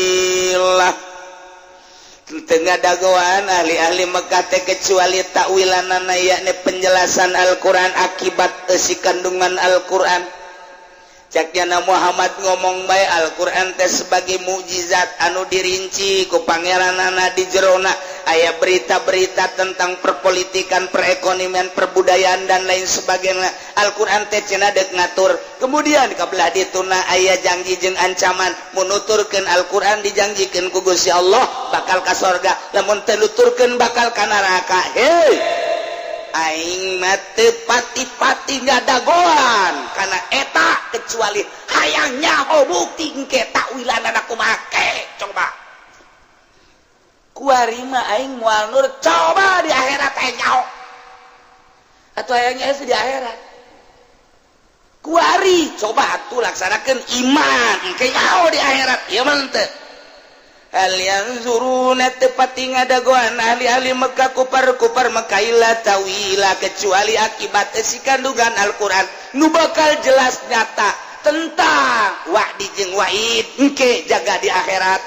Teu ngadagoan ahli-ahli Mekah teh kecuali takwilanana, yakni penjelasan Al-Qur'an, akibat isi kandungan Al-Qur'an. Caknya Muhammad ngomong bae Al-Qur'an teh sebagai mukjizat anu dirinci ku pangeranana, di jerona aya berita-berita tentang perpolitikan, perekonomian, perbudayaan, dan lain sebagainya. Al-Qur'an teh cenah dek ngatur. Kemudian kabelah dituna aya janji jeung ancaman, mun nuturkeun Al-Qur'an dijanjikeun ku Gusti Allah bakal ka sorga, lamun teu nuturkeun bakal ka neraka. Hei, aing mah teu pati-pati ngadagoan kana eta kecuali hayang nyaho bukti engke takwilanana kumaha. Coba kuari mah aing moal nur, coba di akhirat aing nyaho atau hayangnya di akhirat. Kuari coba atuh laksanakeun iman, engke nyaho di akhirat ieu mah teu. Hal yanzuruna, tepati ngadagoan ahli-ahli Mekah, kufar-kufar Mekah, illa tawila, kecuali akibat isi kandungan Al-Qur'an nu bakal jelas nyata tentang wa'di jeung wa'id engke jaga di akhirat.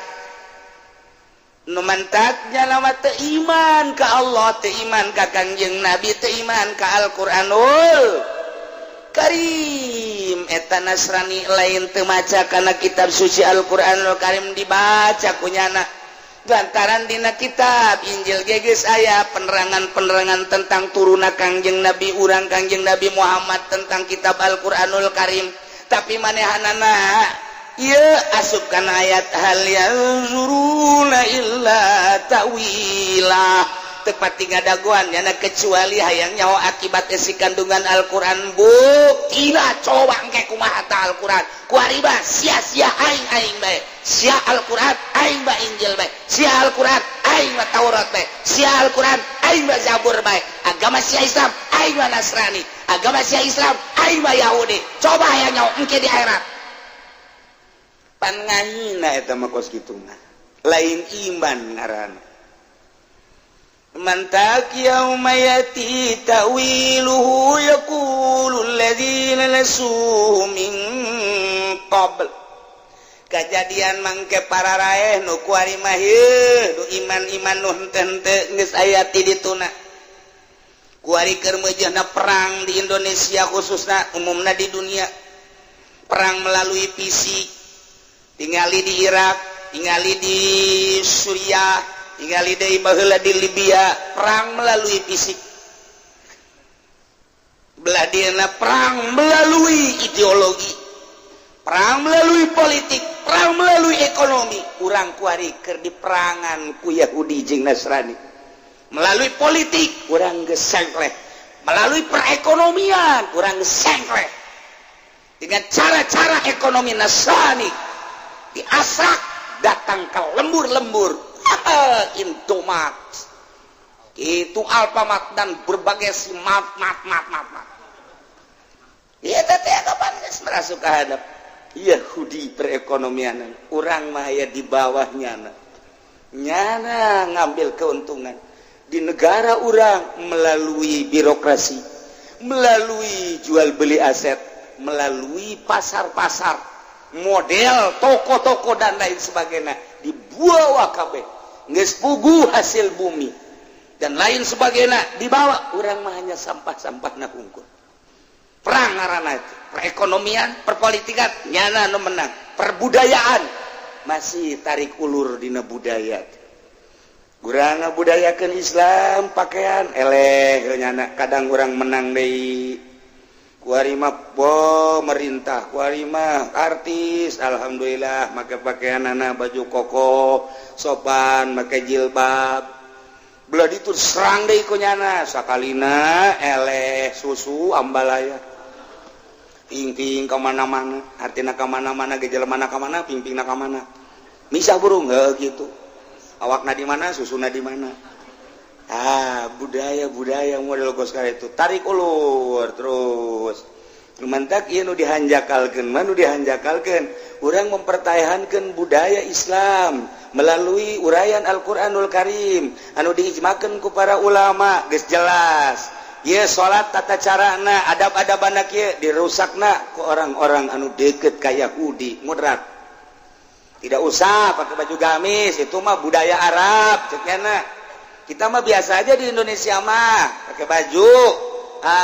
Nu mantaknya nama teu iman ka Allah, teu iman ka Kangjeng Nabi, teu iman ka Al-Qur'anul Karim. Eta Nasrani lain teu maca kana kitab suci Al-Qur'anul Karim, dibaca kunyana, lantaran dina kitab Injil ge geus aya penerangan-penerangan tentang turuna Kangjeng Nabi urang, Kangjeng Nabi Muhammad, tentang kitab Al-Qur'anul Karim. Tapi manehanana ieu asup kana ayat hal yanzuruna illa ta'wilah, tepat tiga daguan yana kecuali hayang nyaho akibat isi kandungan Al-Qur'an. Buktina coba engke kumaha ta Al-Qur'an. Kuari mah sia-sia aing, aing bae sia Al-Qur'an, aing mah Injil bae sia Al-Qur'an, aing mah Taurat bae sia Al-Qur'an, aing mah Zabur bae. Agama sia Islam, aing mah Nasrani. Agama sia Islam, aing mah Yahudi. Coba hayang nyaho engke di akhirat. Pan ngahina eta mah. Kos kitu mah lain iman ngaranna. Mantak yauma yati ta'wiluhu yaqulu alladzina nasuhu min qabl. Kejadian mangke para raeh nu kuari mah nu iman-iman nu henteu-henteu geus aya ti dituna. Kuari keur meujeuhna perang di Indonesia khususna, umumna di dunia, perang melalui fisik. Tingali di Irak, tingali di Suriah, tingali deui baheula di Libya, perang melalui fisik. Belah dieuna perang melalui ideologi, perang melalui politik, perang melalui ekonomi. Urang kuari keur diperangan ku Yahudi jeung Nasrani melalui politik. Urang geus sengkleh melalui perekonomian, urang geus sengkleh dengan cara-cara ekonomi Nasrani. Diasak datang ke lembur-lembur Indomaret itu, Alfamart, dan berbagai mat mat mat mat mat. Iya, teh kapan geus merasuk ka hadap. Yahudi perekonomian, urang mah aya di bawah nyana. Nyana ngambil keuntungan di negara urang melalui birokrasi, melalui jual beli aset, melalui pasar-pasar, model toko-toko dan lain sebagainya, dibawa kabeh. Geus puguh hasil bumi dan lain sebagainya dibawa, urang mah hanya sampah-sampah hungkul. Perang ngaranna itu. Perekonomian, perpolitikan nyana nu menang. Perbudayaan masih tarik ulur dina budaya. Urang ngabudayakeun Islam, pakaian eleh nyana. Kadang urang menang deui. Kuari mah pemerintah, kuari mah artis, alhamdulillah make pakaian anak baju koko sopan, make jilbab. Belah itu serang deui ku nyana, sakalina eleh susu ambalaya. Ping-ping ka mana-mana, artina ka mana-mana, gejala mana ka mana, ping-pingna ka mana. Misah burung heuh gitu. Awakna di mana, susuna di mana. Ah, budaya-budaya model kos itu tarik ulur terus. Mantak ieu nu dihanjakalkeun mah, nu dihanjakalkeun urang mempertahankan budaya Islam melalui uraian Al-Qur'anul Karim anu diijmakeun ku para ulama. Geus jelas ieu salat, tata carana, adab-adabana kieu, dirusakna ku orang-orang anu deket ka Yahudi moderat. Tidak usah pakai baju gamis, itu mah budaya Arab cek. Kita mah biasa aja di Indonesia mah, pakai baju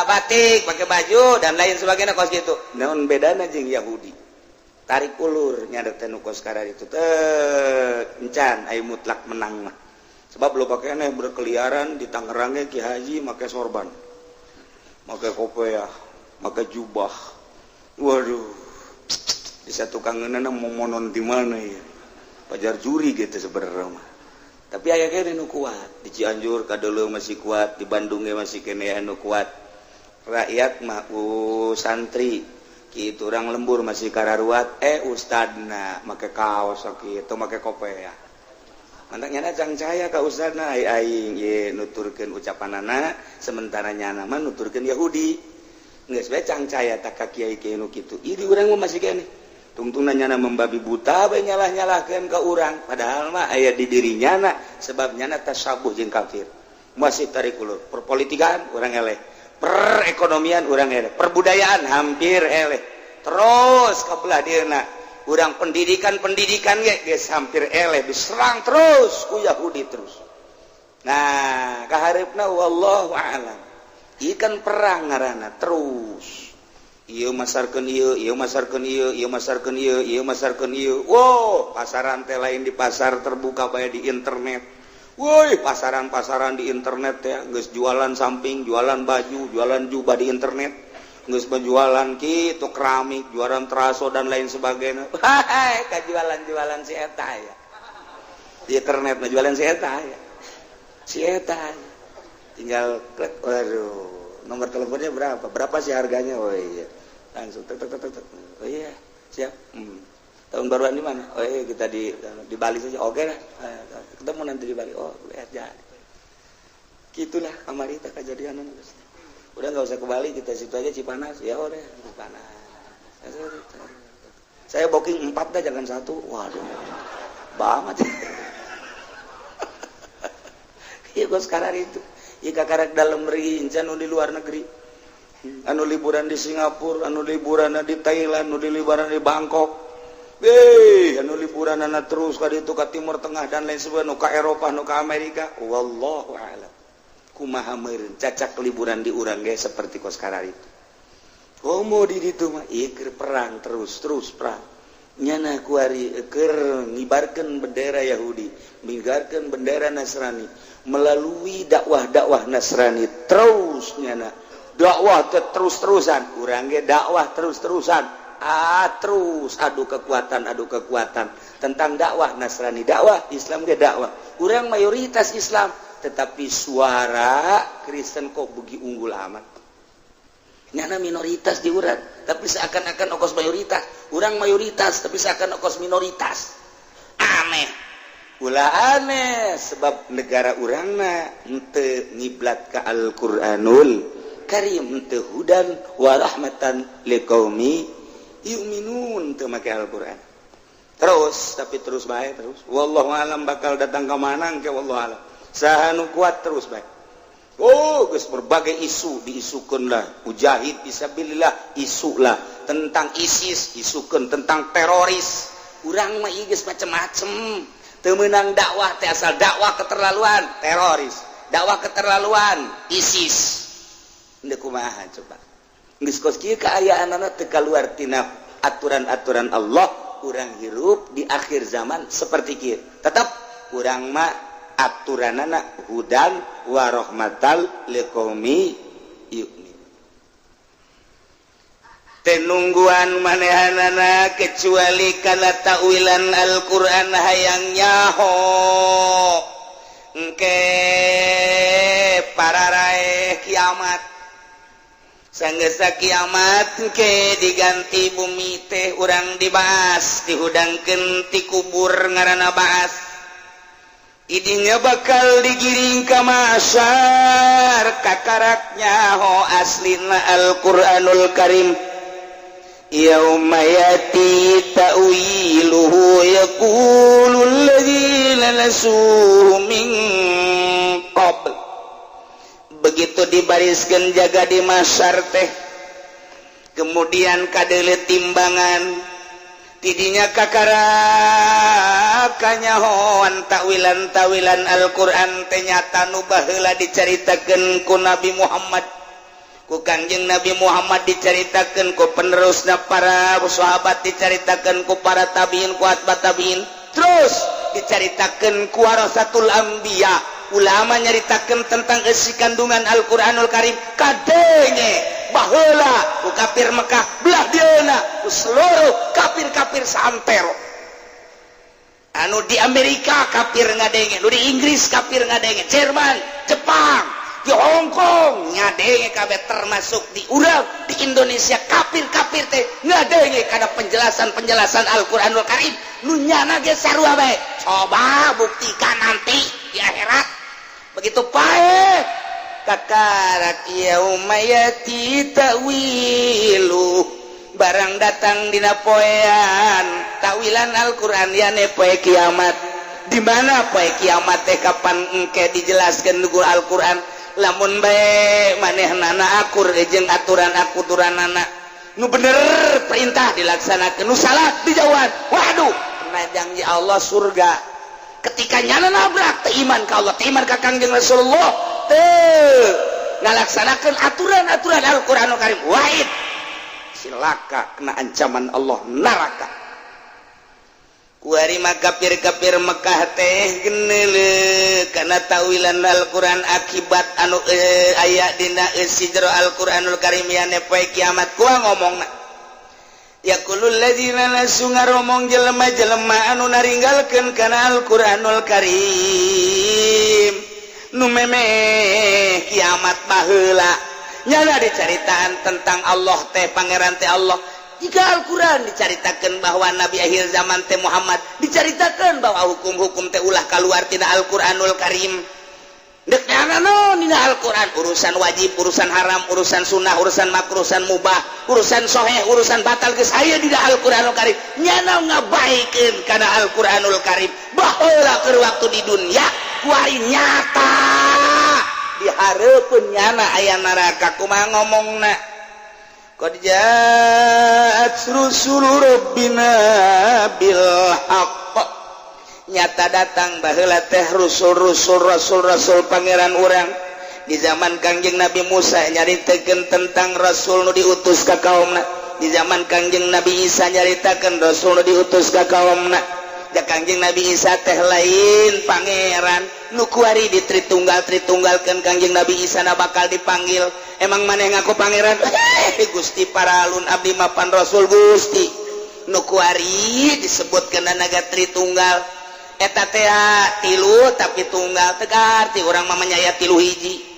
batik, pakai baju dan lain sebagainya kos gitu. Naon bedana jeung Yahudi? Tarik ulur nyadar teh nu kos itu teh encan aya mutlak menang mah, sebab lo pakaiannya berkeliaran di Tangerangnya. Ki Haji make sorban, make kopiah, make jubah, waduh, di satu kangenan mau monon di mana ya, pajar juri gitu sebenarnya mah. Tapi aya kene nu kuat di Cianjur kadeuleung masih kuat, di Bandung ge masih kene anu kuat. Rakyat mah santri kitu, urang lembur masih kararuat, ustadna make kaos kitu, make kopiah. Mantak nyana cangcaya ka ustadna, ai aing ye nuturkeun ucapanana, sementara nyana mah nuturkeun Yahudi. Geus bae cangcaya tak ka kiai-kiai nu kitu. Ieu di urang mah masih kene tungtungna nyana membabi buta bae nyalah-nyalahkeun ka urang, padahal mah aya di diri nyana, sebab nyana tasabuh jeung kafir. Masih tarik ulur. Perpolitikan urang eleh, perekonomian urang eleh, perbudayaan hampir eleh, terus ka belah dieuna urang pendidikan, pendidikan ge geus hampir eleh, diserang terus ku Yahudi terus. Nah, kahareupna wallahu a'lam. Ikan perang ngaranna terus. Ieu masarkeun ieu, ieu masarkeun ieu, ieu masarkeun ieu, ieu masarkeun ieu. Wow, pasaran teh lain di pasar terbuka bae, di internet. Woi, pasaran-pasaran di internet ya, geus jualan samping, jualan baju, jualan jubah di internet. Geus penjualan kitu keramik, jualan teraso dan lain sebagainya. Hai, kajualan-jualan si eta ya. Di internet mah jualan si eta ya. Si eta. Tinggal klik, waduh, nomor teleponnya berapa? Berapa sih harganya? Oh iya. Langsung tek tek tek tek. Oh iya, siap. Tahun baruan di mana? Oh iya, kita di Bali saja. Oke lah. Ketemu nanti di Bali. Oh, lihat jadi. Gitulah kamari teh kejadian. Udah nggak usah ke Bali, kita situ aja Cipanas. Ya udah, Cipanas. Saya booking empat dah, jangan satu. Waduh. Banget. Iya, gua sekarang itu. Iya, kakarak dalam negeri, incan di luar negeri. Anu liburan di Singapura, anu liburan di Thailand, anu liburan di Bangkok. Anu liburan anak terus ka itu ke Timur Tengah dan lain sebagainya, nu ka Eropa, nu ka Amerika. Wallahu a'lam. Kumaha meureun cacak liburan di urang ge seperti kos itu. Komo di ditu mah ieu perang terus, terus perang. Nyana kuari keur ngibarkeun bendera Yahudi, ngibarkeun bendera Nasrani melalui dakwah-dakwah Nasrani terus. Nyana dakwah terus-terusan, urang ge dakwah terus-terusan. Ah, terus adu kekuatan, adu kekuatan tentang dakwah Nasrani, dakwah Islam ge dakwah. Urang mayoritas Islam, tetapi suara Kristen kok begi unggul amat. Nyana minoritas di urang, tapi seakan-akan okos mayoritas. Urang mayoritas, tapi seakan okos minoritas. Aneh, ulah aneh, sebab negara urangna henteu ngiblat ka Al-Qur'anul Karim, henteu hudan warahmatan liqaumi. Yu'minun teu make Al-Qur'an. Terus, tapi terus bae terus. Wallahu alam bakal datang ke mana ke, wallahu alam. Saha nu kuat terus bae. Oh, geus berbagai isu diisukeun lah. Mujahid fisabilillah isu lah, tentang ISIS isukeun, tentang teroris. Urang mah ieu geus macem-macem. Teu meunang dakwah teh, asal dakwah keterlaluan teroris, dakwah keterlaluan ISIS. Henteu kumaha coba? Geus kos kieu kaayaanana, teu kaluar tina aturan-aturan Allah. Urang hirup di akhir zaman seperti kieu. Tetap urang mah aturanana hudan warahmatal liqaumi yu'min. Tenungguan manehanana kecuali kana takwilan Al-Qur'an, hayang nyaho engke pararaeh kiamat. Sanggesa kiamat ke diganti bumi teh, urang dibahas, dihudangkeun ti kubur, ngaranna baas. Idinya bakal digiring ke mahsyar, kakarak nyaho aslina Al-Qur'anul Karim. Yauma yati ta'wiluhu yaqulu alladzina nasuhu min qabl. Begitu dibariskan jaga di mahsyar teh, kemudian kadele timbangan, tidinya kakara kanyahoan takwilan tawilan Al-Qur'an teh nyata nu baheula dicaritakeun ku Nabi Muhammad, ku Kangjeng Nabi Muhammad, dicaritakeun ku penerusna para sahabat, dicaritakeun ku para tabiin, ku atba tabiin, terus dicaritakeun ku warasatul anbiya, ulama nyaritakeun tentang isi kandungan Al-Qur'anul Karim. Kadenge baheula ku kafir Mekah, belah dieuna ku seluruh kafir-kafir saantero. Anu di Amerika kafir ngadenge, nu di Inggris kafir ngadenge, Jerman, Jepang, di Hong Kong ngadenge kabeh, termasuk di urang di Indonesia, kafir-kafir teh ngadenge kana penjelasan-penjelasan Al-Qur'anul Karim. Nu nyana ge sarua bae. Coba buktikan nanti di akhirat. Begitu paeh kakarak yauma yati ta'wilu, barang datang dina poean takwilan Al-Qur'an, yane poe kiamat. Di mana poe kiamat teh kapan engke dijelaskeun ku Al-Qur'an. Lamun bae manehnana akur jeung aturan aturanana, nu bener perintah dilaksanakeun, nu salah dijauhan, waduh, kena janji Allah surga. Ketika nyana nabrak, teu iman ka Allah, teu iman ka Kangjeng Rasulullah, teu ngalaksanakeun aturan-aturan Al-Qur'anul Karim, wahid silaka, kena ancaman Allah, neraka. Kuari mah kafir-kafir Mekah teh geneule kana tawilan Al-Qur'an, akibat anu aya dina eusi jero Al-Qur'anul Karim, yane poe kiamat. Kuah ngomongna, yaqulul ladzina nasu, ngaromong jelema-jelema anu naringgalkeun kana Al-Qur'anul Karim, nu memeh kiamat baheula. Nyana dicaritaan tentang Allah teh, pangeran teh Allah. Jika Al-Quran dicaritakan bahwa Nabi akhir zaman teh Muhammad, dicaritakan bahwa hukum-hukum teh ulah keluar tina Al-Quranul Karim. Dek no, dina Al-Quran urusan wajib, urusan haram, urusan sunnah, urusan makruh, urusan mubah, urusan soheh, urusan batal geus aya dina Al-Quranul Karim. Nyana ngabaikeun kana Al-Quranul Karim baheula keur waktu di dunia, kuari nyata di hareupeun nyana aya neraka, kumaha ngomongna? Qad ja'at rusul rabbina bil haqq. Nyata datang baheula teh rusul-rusul, rasul-rasul pangeran urang. Di zaman Kangjeng Nabi Musa nyaritakeun tentang rasul nu diutus ka kaumna. Di zaman Kangjeng Nabi Isa nyaritakeun rasul nu diutus ka kaumna. Ja Kangjeng Nabi Isa teh lain pangeran. Nu kuari di Tritunggal Tritunggalkeun Kangjeng Nabi Isa na bakal dipanggil, "Emang maneh ngaku pangeran?" "Eh, Gusti, paralun, abdi mapan rasul Gusti." Nu kuari disebutkeun naga Tritunggal eta teh tilu tapi tunggal, tegar ti urang mah aya tilu hiji.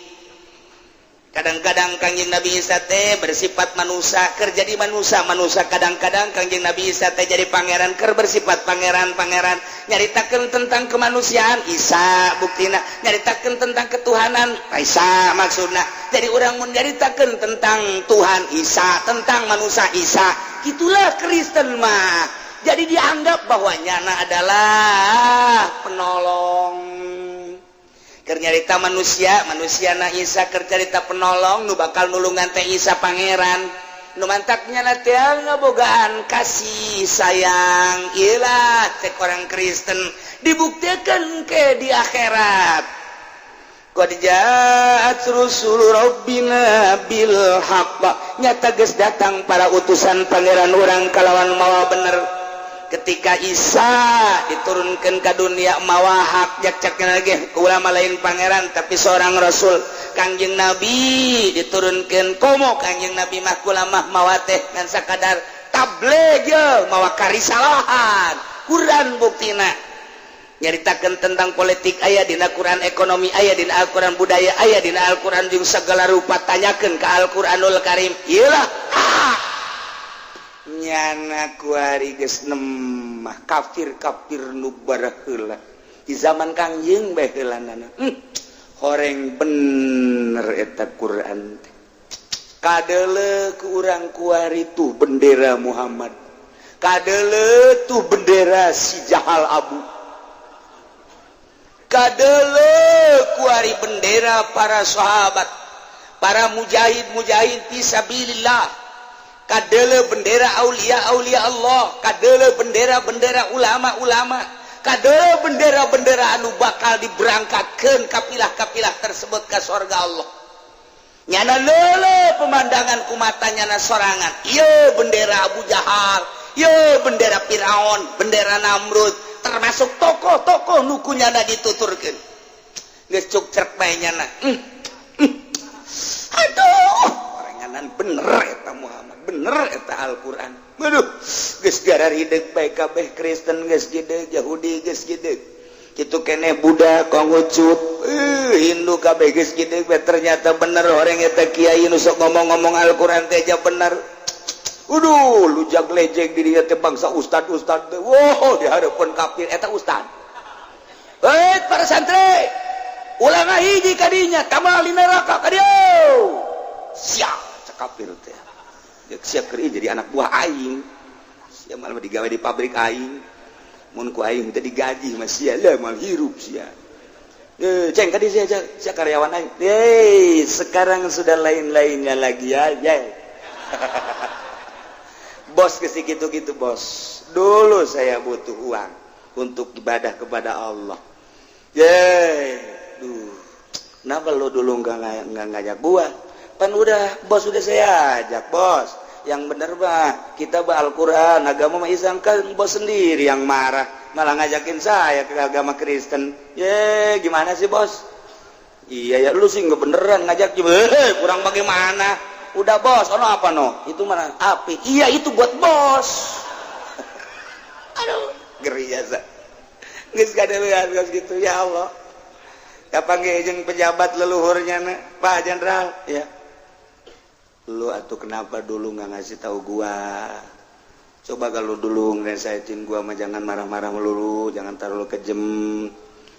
Kadang-kadang Kangjeng Nabi Isa teh bersifat manusia keur jadi manusia manusia, kadang-kadang Kangjeng Nabi Isa teh jadi pangeran keur bersifat pangeran pangeran. Nyaritakeun tentang kemanusiaan Isa, buktina nyaritakeun tentang ketuhanan Isa. Maksudna jadi urang mun nyaritakeun tentang Tuhan Isa, tentang manusia Isa. Gitulah Kristen mah. Jadi dianggap bahwa nyana adalah penolong. Keur nyarita manusia, manusia na Isa keur carita penolong nu bakal nulungan teh Isa pangeran. Nu mantaknya na teh ngabogaan kasih sayang. Iyalah cek orang Kristen dibuktikan ke di akhirat. Qad ja'at rusul rabbina bil haqq. Nyata geus datang para utusan pangeran urang kalawan mawa bener. Ketika Isa diturunkan ke dunia mawa hak, jak cek lagi ulama lain pangeran tapi seorang rasul. Kangjeng Nabi diturunkan, komo Kangjeng Nabi mah kula mah mawa teh ngan sakadar tabligh ye mawa karisalahan. Quran buktina nyaritakan tentang politik aya dina Quran, ekonomi aya dina Al-Quran, budaya aya dina Al-Quran, jeung segala rupa tanyakeun ke Al-Quranul Karim. Iyalah ah! Nyana kuari geus nemah kafir-kafir nu baraheula di zaman Kangjeng bae heulanana. Horeng bener eta Quran teh. Kadeuleu ku urang kuari tuh bendera Muhammad, kadeuleu tuh bendera si Jahal Abu, kadeuleu kuari bendera para sahabat, para mujahid-mujahid fisabilillah, kadeuleu bendera aulia aulia Allah, kadeuleu bendera-bendera ulama-ulama, kadeuleu bendera-bendera anu bakal diberangkatkan kapilah-kapilah tersebut ke sorga Allah. Nyana lele pemandangan kumata nyana sorangan. Iya bendera Abu Jahal, iya bendera Firaun, bendera Namrud, termasuk tokoh-tokoh nu ku nyana dituturkeun. Geus cuk cerk bae nyana. Aduh, orenganan bener eta Muhammad, bener eta Al-Qur'an. Aduh, geus gararideg bae kabeh. Kristen geus gideg, Yahudi geus gideg. Kitu keneh Buddha, Konghucu, Hindu kabeh geus gideg bae. Ternyata bener orang eta kiai nu sok ngomong-ngomong Al-Qur'an teh aja bener. Uduh, lujak lejek di dinya teh bangsa ustad-ustad teh. Wow, di hareupeun kafir eta ustad. Hei, para santri, ulah ngahiji ka dinya, tamal di neraka ka dieu. Siap, cek kafir teh. Jeung siap keur jadi anak buah aing. Sia malah digawe di pabrik aing. Mun ku aing teh digaji mah sia lah moal hirup sia. Eh, ceng ka dieu sia, sia karyawan aing. Hei, sekarang sudah lain-lainnya lagi ya. Ya. Bos ke gitu-gitu bos. Dulu saya butuh uang untuk ibadah kepada Allah. Ye, duh. Kenapa lo dulu nggak ngajak gua? Pan udah, bos, udah saya ajak, bos. Yang bener bah, kita bah Al-Quran, agama mah Islam. Kan bos sendiri yang marah, malah ngajakin saya ke agama Kristen. Ye, gimana sih, bos? Iya ya, lu sih nggak beneran ngajak juga. Eh, kurang bagaimana? Udah bos, ono apa no? Itu mana? Api. Iya, itu buat bos. Aduh, ngeri jasa. Geus kadeuleuan geus gitu ya Allah. Kapan jeung pejabat leluhurnya na, Pak Jenderal, ya. Lu atuh kenapa dulu nggak ngasih tahu gua? Coba kalau dulu ngerasain gua mah jangan marah-marah melulu, jangan terlalu kejem.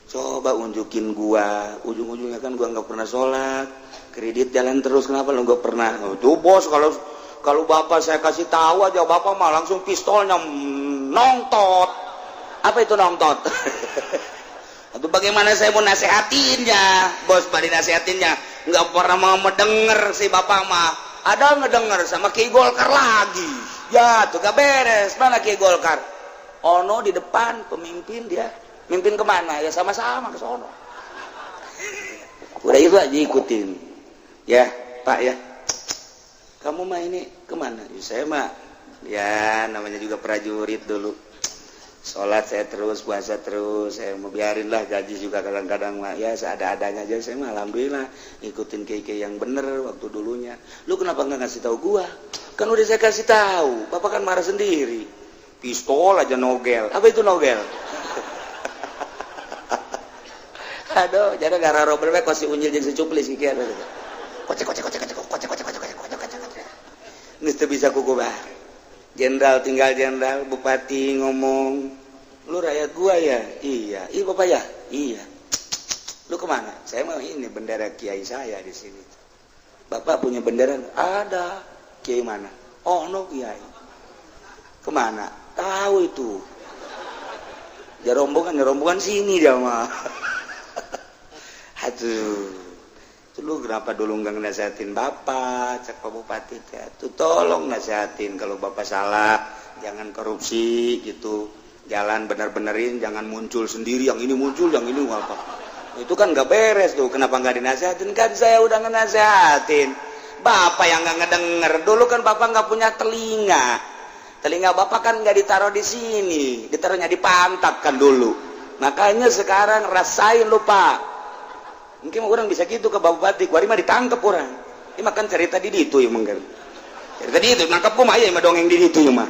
Coba unjukin gua, ujung-ujungnya kan gua nggak pernah sholat, kredit jalan terus, kenapa lu nggak pernah? Oh, tuh bos, kalau kalau bapak saya kasih tahu aja, bapak mah langsung pistolnya nongtot. Apa itu nongtot? Atau bagaimana saya mau nasehatinnya, bos? Bari nasehatinnya nggak pernah mau mendengar si bapak mah. Ada ngedenger sama Ki Golkar lagi ya, tuh gak beres. Mana Ki Golkar? Ono di depan, pemimpin dia. Mimpin kemana ya? Sama-sama ke sono. Udah, itu aja ikutin ya, Pak ya. Kamu mah ini kemana ya? Saya mah ya namanya juga prajurit dulu, sholat saya terus, puasa terus. Saya mau biarin lah, gaji juga kadang-kadang mah ya seada-adanya aja. Saya mah alhamdulillah ikutin kiai yang bener waktu dulunya. Lu kenapa nggak ngasih tahu gua? Kan udah saya kasih tahu, bapak kan marah sendiri, pistol aja nogel. Apa itu nogel? Aduh, jadi gara Robert kok si unyil jeung si cuplis kieu. Kocek kocek kocek kocek kocek kocek kocek kocek kocek kocek. Geus teu bisa kukuba. Jenderal tinggal jenderal, bupati ngomong, "Lu rakyat gua ya?" "Iya." "Iya bapak ya?" "Iya." "Lu kemana?" "Saya mau ini bendera kiai saya di sini." "Bapak punya bendera?" "Ada." "Kiai mana?" "Oh, no kiai." Kemana? Tahu itu. Ya rombongan, ya rombongan sini dia mah. Aduh. Lu kenapa dulu nggak nasehatin bapak, cek Pak Bupati teh. Tuh tolong nasehatin kalau bapak salah, jangan korupsi gitu. Jalan bener-benerin, jangan muncul sendiri, yang ini muncul, yang ini apa. Itu kan nggak beres tuh. Kenapa nggak dinasehatin? Kan saya udah ngenasehatin. Bapak yang nggak ngedenger. Dulu kan bapak nggak punya telinga. Telinga bapak kan nggak ditaruh di sini, ditaruhnya di pantat kan dulu. Makanya sekarang rasain lupa. Mungkin orang bisa gitu ke Bapak Bupati, kuari mah ditangkep orang. Ini makan cerita di ditu ya mungkin. Cerita di itu nangkep kumaha ya mah dongeng di ditu ya mah.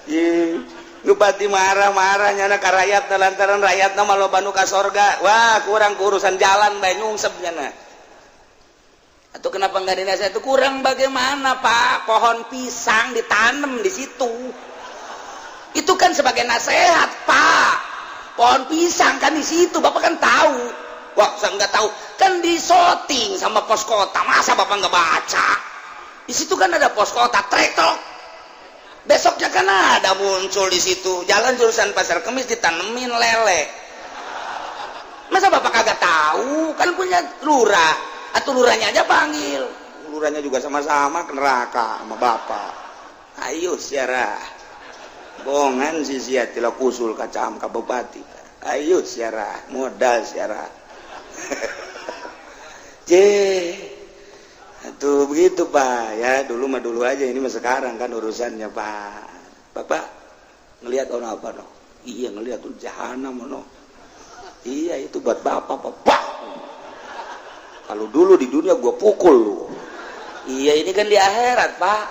Ih, bupati marah-marah nyana ka rakyat lantaran rakyatna mah loba nu ka sorga. Wah, kurang urusan jalan bae nyungsep nyana. Atau kenapa nggak dinasihat itu kurang bagaimana Pak? Pohon pisang ditanam di situ. Itu kan sebagai nasihat Pak. Pohon pisang kan di situ, Bapak kan tahu. Wah, saya nggak tahu. Kan disoting sama pos kota, masa Bapak nggak baca? Di situ kan ada pos kota, trektok. Besoknya kan ada muncul di situ. Jalan jurusan Pasar Kemis ditanemin lele. Masa Bapak kagak tahu? Kan punya lurah. Atau lurahnya aja panggil. Lurahnya juga sama-sama ke neraka sama Bapak. Ayo siarah. Bongan si sia tila kusul kacam ka bupati. Ayo siarah, modal siarah. J. Tuh begitu Pak ya, dulu mah dulu aja, ini mah sekarang kan urusannya Pak. Bapak ngelihat orang apa no? Iya ngelihat tuh jahanam no. Iya itu buat bapak Pak. Kalau dulu di dunia gua pukul lu. Iya ini kan di akhirat Pak.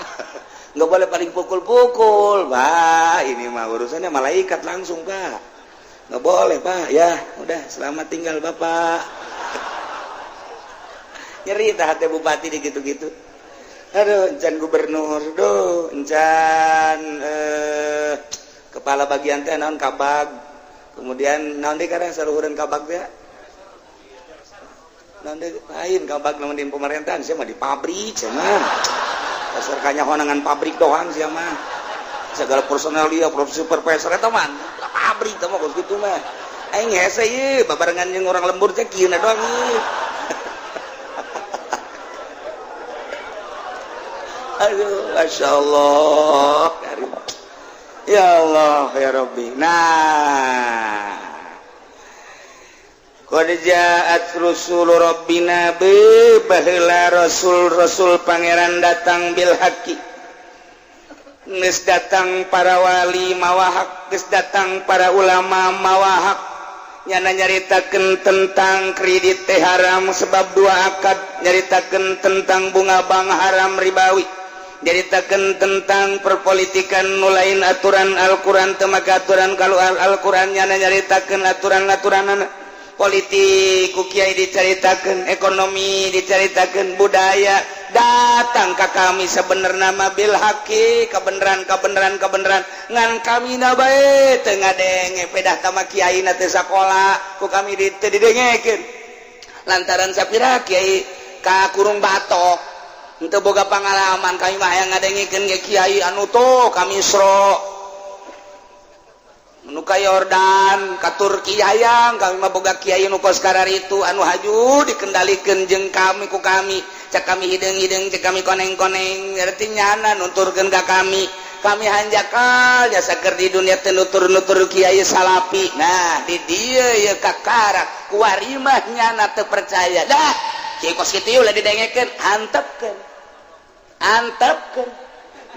Nggak boleh paling pukul-pukul Pak, ini mah urusannya malaikat langsung Pak, nggak boleh Pak ya. Udah selamat tinggal Bapak. Nyeri hati bupati di gitu-gitu. Aduh, encan gubernur, duh encan kepala bagian teh naon kabag, kemudian naon deui karena saluhureun kabag teh naon deui lain kabag naon di pemerintahan sia mah di pabrik sia mah. Dasar kanyahoangan pabrik doang sih mah. Segala personal dia supervisor eta mah pabrik teh mah kos kitu mah. Aing hese ieu babarengan jeung orang lembur teh kieu doang ieu. Aduh, Masya Allah. Ya Allah, ya Rabbi. Nah, qad ja'at rusulu rabbina bi baheula rasul-rasul pangeran datang bil haqi. Geus datang para wali mawa hak, geus datang para ulama mawa hak. Nyana nyaritakeun tentang kredit teh haram sebab dua akad, nyaritakeun tentang bunga bank haram ribawi, nyaritakeun tentang perpolitikan nu lain aturan Al-Qur'an teu make aturan kalau Al-Qur'an, nyana nyaritakeun aturan-aturanana politik ku kiai dicaritakeun, ekonomi dicaritakeun, budaya datang ka kami sebenarnya mah bil haqi, kebenaran kebenaran kebenaran ngan kami na bae teu ngadenge pedah tama kiai na teu sakola ku kami teu didengekeun lantaran sapira kiai ka kurung batok henteu boga pengalaman. Kami mah hayang ngadengekeun ge kiai anu tuh kami Isro nu ka Yordan ka Turki, hayang kami mah boga kiai nu kos kararitu anu haju dikendalikeun jeung kami ku kami, cek kami hideung-hideung, cek kami koneng-koneng, berarti nyana nuturkeun ka kami. Kami hanjakal jasa keur di dunia teu nutur-nutur kiai salapi. Nah di dieu ye kakara kuari mah nyana teu percaya dah kiai kos kitu ulah didengekeun, antepkeun antepkeun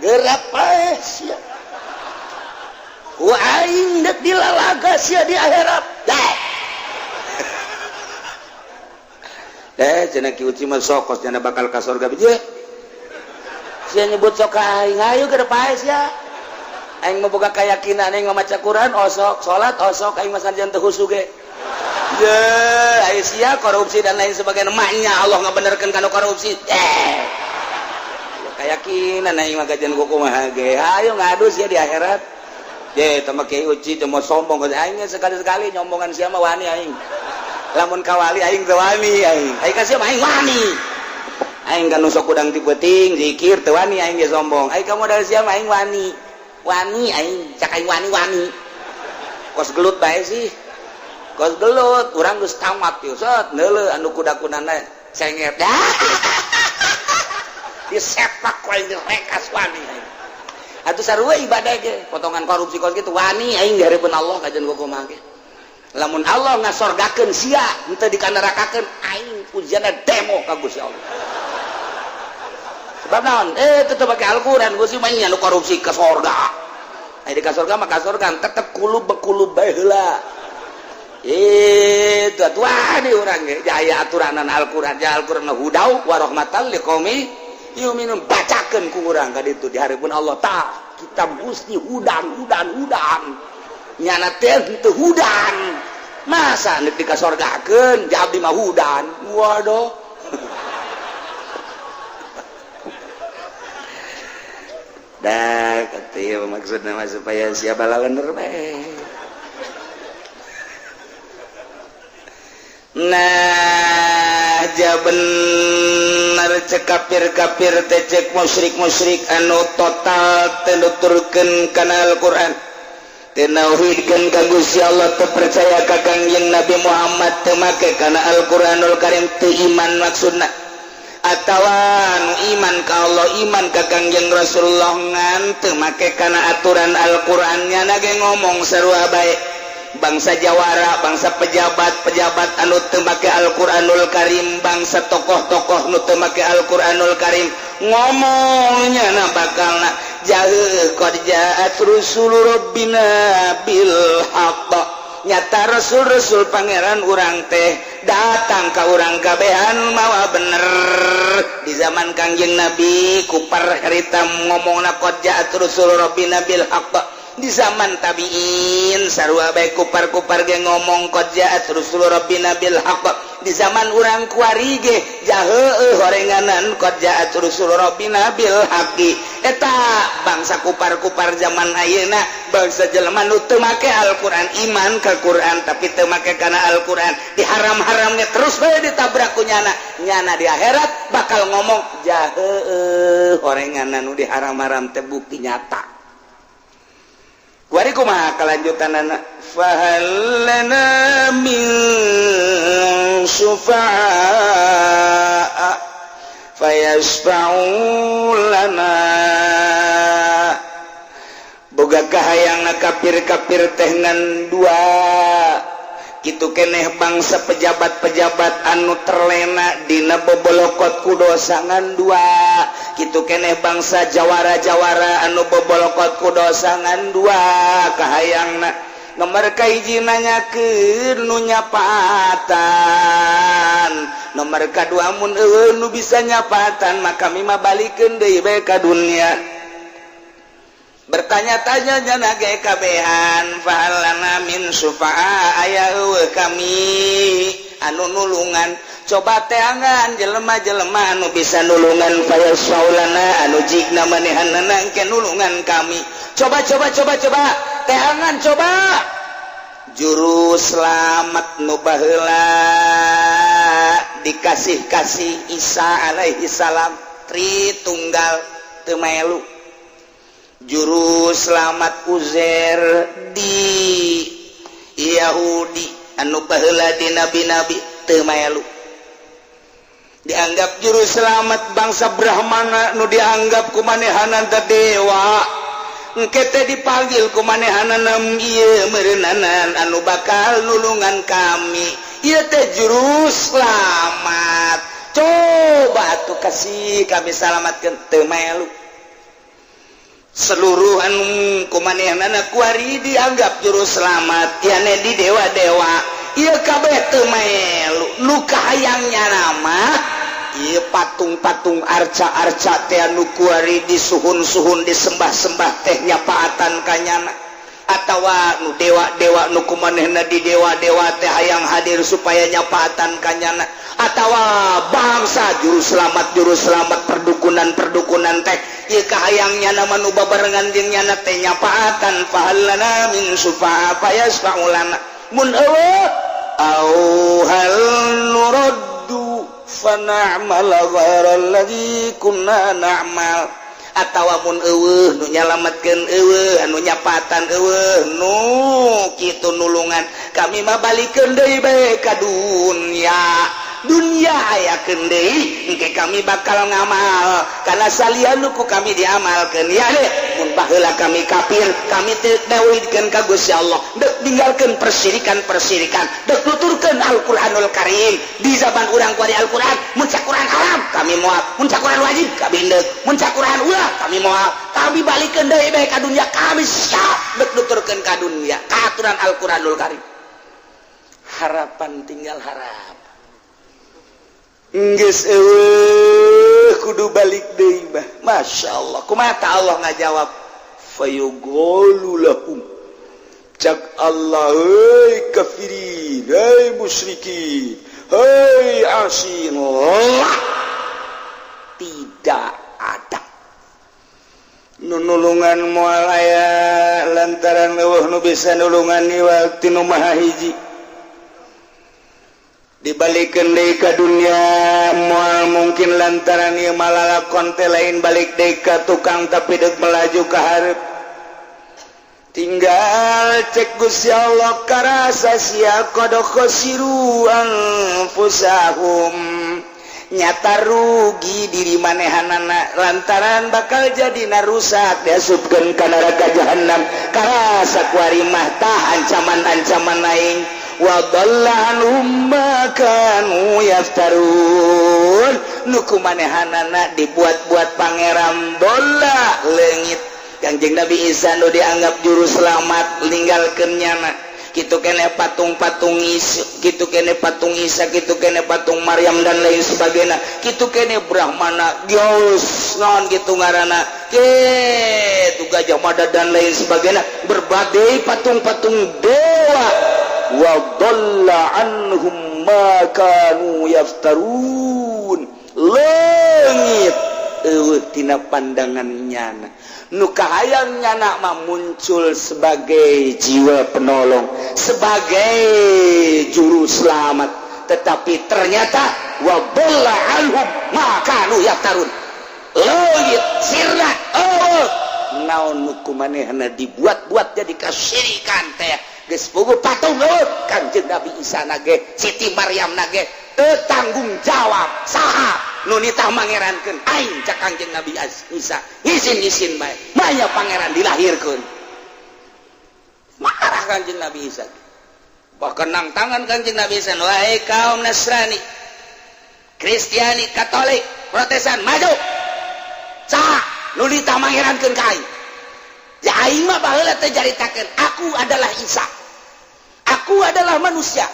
gerak paeh sia ku aing dek dilalaga sia di akhirat dah. Cenah Ki Uci mah sokos cenah bakal ka surga biji. Sia nyebut sok ka aing, ayo ke paeh sia. Aing mah boga keyakinan, aing mah maca Quran osok, salat osok, aing mah sanajan teu khusyuk ge. Ye, ayo sia korupsi dan lain sebagainya, maknya Allah ngabenerkeun kana korupsi. Keyakinan aing mah kajian kumaha ge. Ayo ngadu sia di akhirat. Ye, tama Kiai Uci teu mau sombong, aing sekali-sekali nyombongan sia mah wani aing. Lamun kawali aing teu wani aing. Aing ka sia mah aing wani. Aing kan nu sok kudang ti peuting zikir teu wani, aing ge sombong. Aing kamu dari siapa? Aing wani. Wani aing, cak aing wani wani. Kos gelut bae sih. Kos gelut, urang geus tamat yeuh. Set neuleuh anu kuda-kudana sengep. Disepak ku aing, direkas, wani aing. Atuh sarua ibadah ge, potongan korupsi kos kitu wani aing di hareupeun Allah kajian kumaha ge. Lamun Allah ngasorgakeun sia, henteu dikanarakakeun, aing ujianna demo ka Gusti Allah. Sebab naon? Tetep pakai Al-Qur'an. Gusti mah nya nu korupsi ke sorga. Aya di ka sorga mah ka sorga, tetep kulub bekulub bae heula. Tuh wani urang ge jaya aturanan Al-Qur'an. Ja Al-Qur'an hudau wa rahmatan liqaumi yu'minun, bacakeun ku urang ka ditu di hareupeun Allah. Tah, kitab Gusti hudan hudan hudan. Nyana teh teu hudan, masa nek dikasorgakeun ja abdi mah hudan. Waduh, dah kata maksudna mah supaya siapa lalender bae. Nah, ja bener cek kafir-kafir teh, cek musyrik-musyrik anu total teu nuturkeun kana Al-Qur'an, teu nauhidkeun ka Gusti Allah, teu percaya ka Kangjeng Nabi Muhammad, teu make kana Al-Qur'anul Karim, teu iman maksudna, atawa nu iman ka Allah, iman ka Kangjeng Rasulullah, ngan teu make kana aturan Al-Qur'an, nyana ge ngomong sarua bae. Bangsa jawara, bangsa pejabat-pejabat anu teu make Al-Qur'anul Karim, bangsa tokoh-tokoh nu teu make Al-Qur'anul Karim, ngomongnya na bakalna jahe qad ja'at rusul rabbina bil haqq, nyata rasul-rasul pangeran urang teh datang ka urang kabehan mawa bener. Di zaman Kangjeng Nabi kupar harita ngomongna qad ja'at rusul rabbina bil haqq. Di zaman tabiin sarua bae, kupar-kupar ge ngomong qad ja'at rusul rabbina bil haqq. Di zaman urang kuari ge jahe horenganan qad ja'at rusul rabbina bil haqqi. Eta bangsa kupar-kupar zaman ayeuna, bangsa jelema nu teu make Al-Qur'an, iman ka Qur'an tapi teu make kana Al-Qur'an, diharam-haramnya terus bae ditabrak ku nyana, nyana di akhirat bakal ngomong jahe horenganan nu diharam-haram teh bukti nyata. Kuari kumaha kelanjutan anak? Fahal lana min syufa'a fayasfa'u lana. Boga kahayang kafir-kafir teh ngan dua kitu keneh, bangsa pejabat-pejabat anu terlena dina bobolokot ku dosa ngan dua kitu keneh, bangsa jawara-jawara anu bobolokot ku dosa ngan dua kahayangna. Nomor kahiji, nanyakeun nu nyapatan. Nomor kadua, mun euweuh nu bisa nyapatan maka kami mah balikeun deui bae ka dunia. Bertanya-tanya jana ge kabehan, fahal lana min syufa'a, aya euweuh kami anu nulungan? Coba teangan jelema-jelema anu bisa nulungan, fayasfaulana, anu jigna manehanana engke nulungan kami. Coba, coba, coba, coba teangan, coba juru selamat nu baheula dikasih-kasih Isa alaihi salam, Tritunggal, teu melu. Juru selamat Uzair di Yahudi anu baheula di nabi-nabi, teu melu. Dianggap juru selamat bangsa Brahmana nu dianggap ku manehanana teh dewa, engke teh dipanggil ku manehanana, ieu meureunana anu bakal nulungan kami, ieu teh juru selamat, coba atuh kasih kami selamatkeun, teu melu. Seluruh anu ku manehanana kuari dianggap juru selamat yane di dewa-dewa ieu kabeh teu melu. Nu kahayangnya nama ieu patung-patung, arca-arca teh anu kuari disuhun-suhun, disembah-sembah teh nyapaatan kanyana, atawa nu dewa-dewa nu kumanehna di dewa-dewa teh hayang hadir supaya nyapaatan kanyana, atawa bangsa juru selamat perdukunan-perdukunan teh ieu kahayangnya nama nu babarengan jeung nyana teh nyapaatan. Fahal lana min syufa'a fayasfa'u lana. Mun euweuh, au hal nuraddu Fana'mala ghaira alladzi kunna na'mal. Atawa mun euweuh nu nyalametkeun, euweuh anu nyapatan, euweuh nu kitu nulungan, kami mah balikeun deui bae ka dunya. Dunia ayakeun deui, engke kami bakal ngamal karena salian nu ku kami diamalkeun. Ya deh, mun baheula kami kafir, kami teu tauhidkeun ka Gusti Allah, deuk ninggalkeun persirikan-persirikan, deuk nuturkeun Al-Qur'anul Karim. Di zaman urang kuari Al-Qur'an, mun cak Quran haram kami moal, mun cak Quran wajib kami deuk, mun cak Quran ulah kami moal. Kami balikeun deui bae ka dunia, kami siap deuk nuturkeun ka dunia ka aturan Al-Qur'anul Karim. Harapan tinggal harap. Geus euweuh, kudu balik deui bah. Masya Allah, kumaha Allah ngajawab? Fayuqalu lahum, cak Allah, hei kafirin, hei musyrikin, hei asin lah, tidak ada nunulungan, moal aya, lantaran euweuh nu bisa nulungan iwal ti nu Maha Hiji. Dibalikkan deui ka dunia moal mungkin, lantaran ieu malalakon teh lain balik deui ka tukang, tapi deuk melaju ka hareup. Tinggal cek Gusti Allah, karasa sia, qad khasiru anfusahum, nyata rugi diri manehanana, lantaran bakal jadi narusak, diasupkeun ka neraka jahanam. Karasa kuari mah tah ancaman-ancaman aing. Wa dhalla anhum ma kanu yaftarun, nu ku manehanana dibuat-buat pangeran bola leungit. Kangjeng Nabi Isa nu dianggap juru selamat ninggalkeun nyana. Kitu kene patung-patung Isa, kitu kene patung Isa, kitu kene patung Maryam dan lain sebagainya, kitu kene Brahmana, Gyaus naon kitu ngaranna, kitu Gajah Mada dan lain sebagainya, berbagai patung-patung dewa. Wa dhalla anhum ma kanu yaftarun, leungit euweuh tina pandangan nyana. Nu kahayang nyana mah muncul sebagai jiwa penolong, sebagai juru selamat, tetapi ternyata wa dhalla anhum ma kanu yaftarun, leungit sirna. Oh, naon nu ku manehna dibuat-buat jadi kasyirikan teh geus puguh patung euweuh. Kangjeng Nabi Isa nage, Siti Maryam nage teu tanggung jawab. Saha nu nitah mangerankeun aing? Cak Kangjeng Nabi Isa, ngisin-ngisin bae, maya pangeran dilahirkeun. Marah Kangjeng Nabi Isa, bahkan nang tangan Kangjeng Nabi Isa, wahai kaum Nasrani, Kristiani, Katolik, Protestan, maju! Saha nu nitah mangerankeun ka aing? Ya aing mah baheula teh jaritakeun, aku adalah Isa, aku adalah manusia,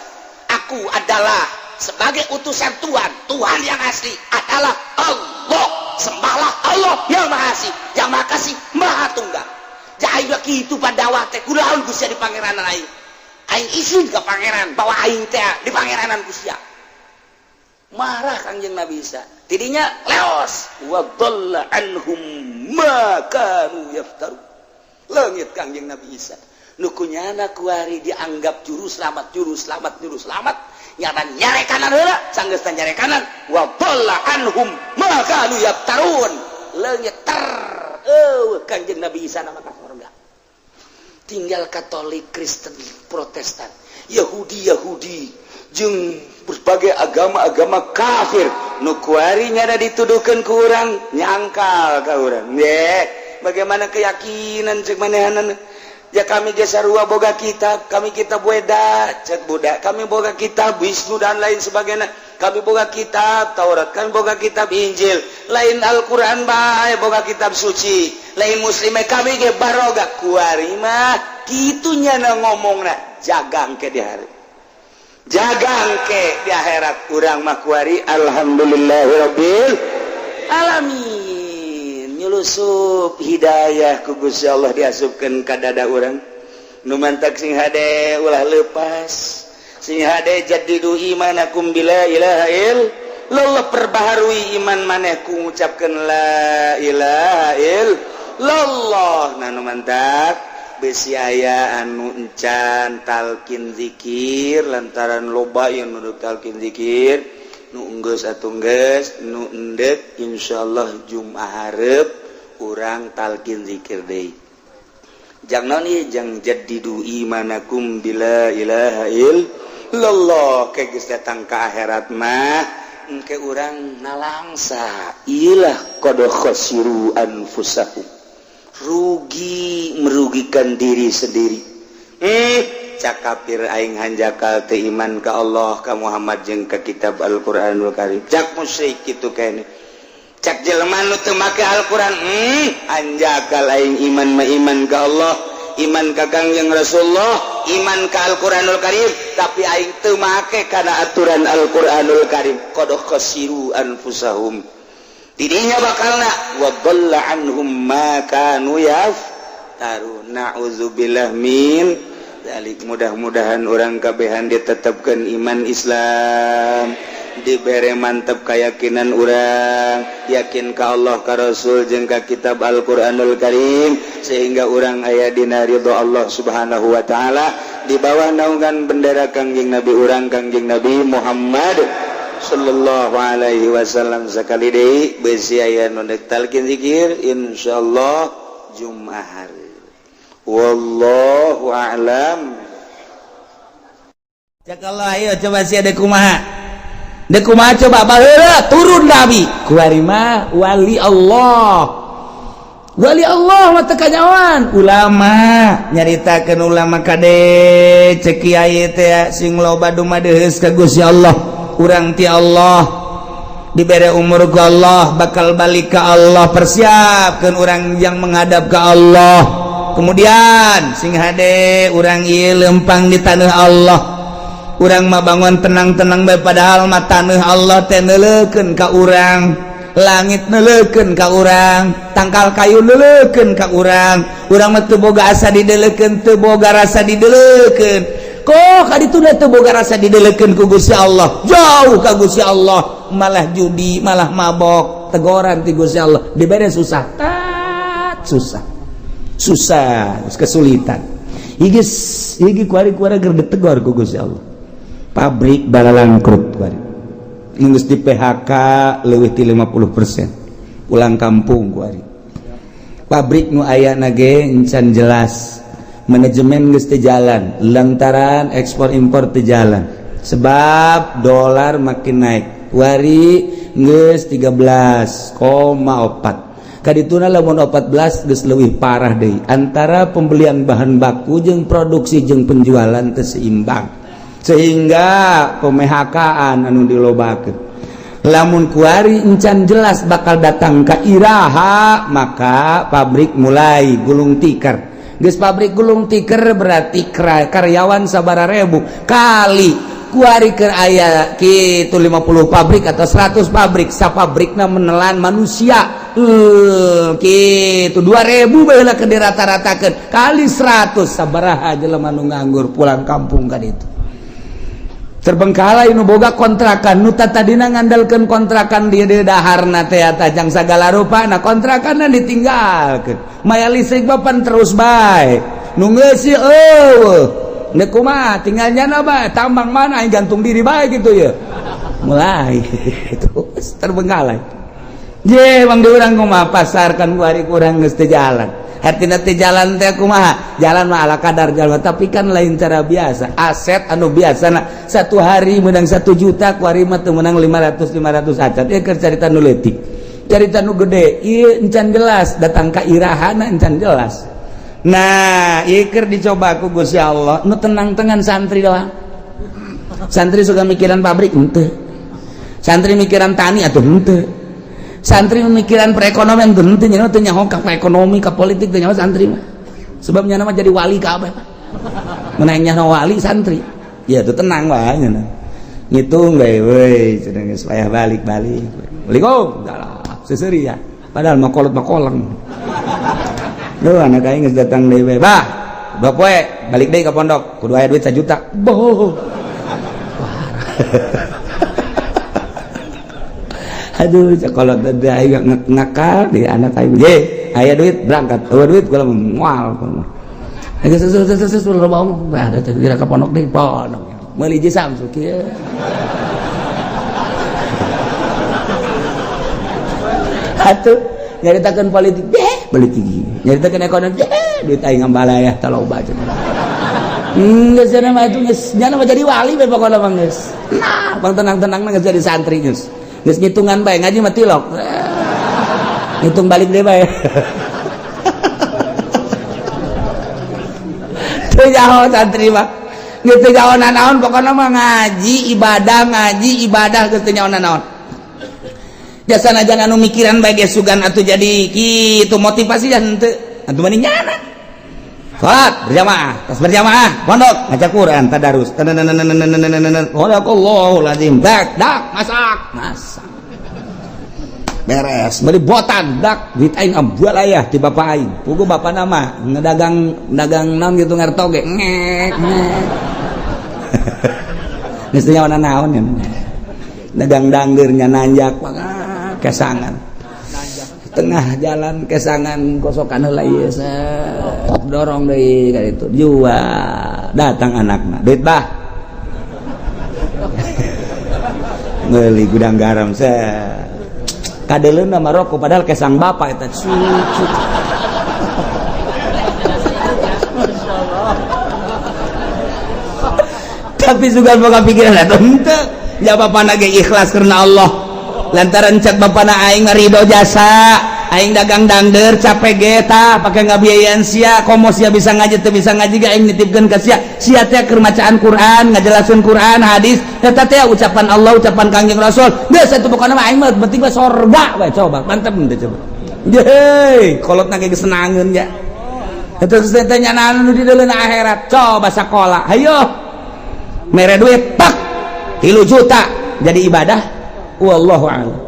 aku adalah sebagai utusan Tuhan. Tuhan yang asli adalah Allah, sembahlah Allah yang Maha Asih, yang Maha Kasih, Maha Tunggal. Ya aing mah kitu pada teh, kulaon ku sia di pangeranan aing? Aing isin ke pangeran bahwa aing teh di pangeranan ku sia. Marah Kangjeng Nabi Isa, tidinya leos. Wa dhalla anhum ma kanu yaftaru, leungit Kangjeng Nabi Isa. Nu ku nyana kuari dianggap juru selamat, juru selamat, juru selamat, nyata nyarekanan heula. Sanggeus nyarekanan, wa dhalla anhum ma kanu yaftarun, leungit ter euweuh Kangjeng Nabi Isa nama ka surga. Tinggal Katolik, Kristen, Protestan, Yahudi, Yahudi jeung berbagai agama-agama kafir nu kuari nyana dituduhkeun ku urang, nyangkal ka urang. Ye, bagaimana keyakinan cek manehanana? Ya kami ge sarua boga kitab, kami kitab Weda cek budak, kami boga kitab Wisnu dan lain sebagainya, kami boga kitab Taurat, kami boga kitab Injil, lain Al-Quran bae boga kitab suci, lain muslim kami ge baroga. Kuari mah kitu nyana ngomongna. Jagang ke di hari, jagang ke di akhirat. Urang mah kuari alhamdulillahirabbil alamin, nyulusup hidayah ku Gusti Allah diasupkeun ka dada urang. Nu mantak sing hade ulah lepas, sing hade jaddidu imanakum bila ilaha illallah, perbaharui iman maneh ku ngucapkeun la ilaha illallah. Nah, nu mantak besi aya anu encan talkin zikir, lantaran loba yang nuduk talkin zikir. Nu geus atuh geus, nu endek insyaallah Jumat hareup urang talqin zikir deui. Jang naon ieu? Jang jaddidu imanakum bila ilaha illallah. Ke geus datang ka akhirat mah engke urang nalangsa ilah qad khasiru anfusahum, rugi, merugikan diri sendiri. Cak kafir, aing hanjakal teu iman ka Allah, ka Muhammad jeung ka kitab Al-Qur'anul Karim. Cak musyrik kitu kene. Cak jelema nu teu make Al-Qur'an, hanjakal aing iman mah iman ka Allah, iman ka Kangjeng Rasulullah, iman ka Al-Qur'anul Karim, tapi aing teu make kana aturan Al-Qur'anul Karim. Qad khasiru anfusahum, tidinya bakalna wa dhalla anhum ma kanu yaftarun. Na'udzubillah min dzalik. Mudah-mudahan urang kabehan ditetapkan iman Islam, dibere mantep keyakinan urang, yakin ka Allah, ka Rasul jeung ka kitab Al-Qur'anul Karim, sehingga urang aya dina ridho Allah Subhanahu wa taala, di bawah naungan bendera Kangjeng Nabi urang, Kangjeng Nabi Muhammad sallallahu alaihi wasallam. Sekali deui, besi aya nu dek talqin zikir, insyaallah Jumat. Wallahu a'lam. Cek Allah, ayo coba si ada kumaha. Dek kumaha coba baheula turun nabi. Kuari mah wali Allah. Wali Allah mah teu kanyawan. Ulama nyaritakeun, ulama kade, cek kiai teh sing loba dumadeheus ka Gusti Allah. Urang ti Allah dibere umur ku Allah, bakal balik ke Allah, persiapkan orang yang menghadap ke Allah. Kemudian sing hade urang ieu lempang di tanah Allah. Urang mah bangun tenang-tenang bae, padahal mah tanah Allah teh neuleukeun ka urang, langit neuleukeun ka urang, tangkal kayu neuleukeun ka urang. Urang mah teu boga asa dideleukeun, teu boga rasa dideleukeun. Kok kaditu teu boga rasa dideleukeun ku Gusti Allah, jauh ka Gusti Allah, malah judi, malah mabok. Tegoran ti Gusti Allah, dibere susah, tat susah, susah, kesulitan. Igis iki kuari-kuari ger ditegor ku Gusti Allah. Pabrik balalangkrut kuari, geus di PHK leuwih ti 50%, pulang kampung kuari. Pabrik nu aya ge encan jelas, manajemen geus teu jalan lantaran ekspor impor teu jalan sebab dolar makin naik. Kuari geus 13,4. Kadituna lamun 14 geus leuwih parah deui, antara pembelian bahan baku jeung produksi jeung penjualan teu seimbang, sehingga pemHK-an anu dilobakeun. Lamun kuari encan jelas bakal datang ka iraha, maka pabrik mulai gulung tikar. Geus pabrik gulung tikar, berarti karyawan sabara ribu kali kuari ke aya gitu 50 pabrik atau 100 pabrik, sapabrikna menelan manusia gitu 2000 baheula ke dirata-ratakeun kali 100, sabaraha jelema nu nganggur pulang kampung kan. Itu terbengkalai. Nu boga kontrakan, nu tadina ngandalkeun kontrakan dia di daharna teh jang sagala rupa, nah kontrakan ditinggalkeun, maya listrik bapan terus bae, nu ngeusi eueuh. Ndek kumaha tinggalnya bae, tambang mana aing, gantung diri bae gitu ya. Mulai terus terbengkalai. Je bang, di urang kumaha pasar kan kuari kurang geus teu jalan. Hartina teu jalan teh kumaha? Jalan mah ala kadar jalan, tapi kan lain cara biasa. Aset anu biasa nah, satu hari menang 1 juta, kuari mah teu menang 500 500 acan. Ieu keur carita nu leutik. Carita nu gede, ieu encan jelas datang ka irahana, encan jelas. Nah, ieu keur dicoba ku Gusti Allah, nu tenang-tenang santri doang. Santri suka mikiran pabrik henteu. Santri mikiran tani atuh henteu. Santri mikiran perekonomian teu henteu, nya teu nyaho ka ekonomi, ka politik teu nyaho santri mah. Sebab nya mah jadi wali kabeh. Mun nyaho wali santri. Ya tuh tenang wae nya. Ngitung bae we, cenah geus payah balik-balik. Assalamualaikum. Seseuri ya. Padahal mah kolot mah koleng. Duh, anak aing geus datang deui bae. Bah, 2 poe balik deui ka pondok, kudu aya duit 1 juta. Boh. Wah. Aduh, kalau tadi aing ngakal di anak aing. Ye, aya duit berangkat. Eueuh duit kula moal. Geus geus geus geus loba omong. Bah, kira ka pondok deui, pondok. Meuli hiji Samsu kieu. Atuh nyaritakeun politik deh, politik. Nyaritakeun ekonomi deh, duit aing ngambalaya taloba cenah. Geus cenah mah itu geus nyana mah jadi wali bae pokona mah geus. Nah, bang tenang-tenang geus jadi santri geus. Geus ngitungan bae ngaji mah tilok. Ngitung balik deh bae. Teu nyaho santri mah. Geus teu nyaho nanaon pokona mah ngaji ibadah geus teu nyaho nanaon. Jasa najan anu mikiran bae geus sugan atuh jadi kitu motivasi dan henteu. Atuh mani nyana. Salat berjamaah, tas berjamaah, pondok ngaca Quran, tadarus. Sadaqallahul azim. Dak, dak, masak, masak. Beres, beli botan, dak, duit aing ambual ayah ti bapak aing. Pugu bapak nama ngedagang dagang naon gitu ngarto ge ngek ngek. Geus teu nyaho naon ya. Dagang dangdeur nya nanjak kesangan. Tengah jalan kesangan kosokan heula ieu dorong deui ka ditu jual datang anakna duit bah meuli gudang garam set kadeleuna mah rokok padahal kesang bapak eta cucu. Tapi juga boga pikiran atuh henteu ya bapana ge ikhlas karena Allah lantaran cek bapana aing ridho jasa aing dagang dangder capek ge tah pake ngabiayaan sia komo sia bisa ngaji teu bisa ngaji ge aing nitipkeun ka sia sia teh keur macaan Quran ngajelaskeun Quran hadis eta teh ucapan Allah ucapan Kangjeng Rasul geus atuh pokona mah aing mah penting mah sorga we coba mantep teh coba heuy kolotna ge geus senangeun ya eta geus teh nyanaan nu di deuleuna akhirat coba sakola hayo mere duit pak 3 juta jadi ibadah wallahu a'lam.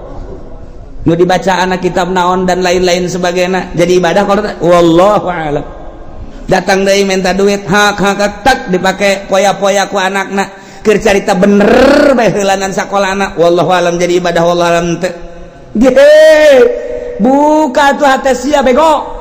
Nu dibaca anak kitab naon dan lain-lain sebagainya jadi ibadah kalau wallahu a'lam. Datang deui minta duit hak hak tak dipake poya-poya ku anakna keur carita bener bae heulanan sakolana wallahu a'lam jadi ibadah wallahu a'lam teu. Buka tuh hate sia bego.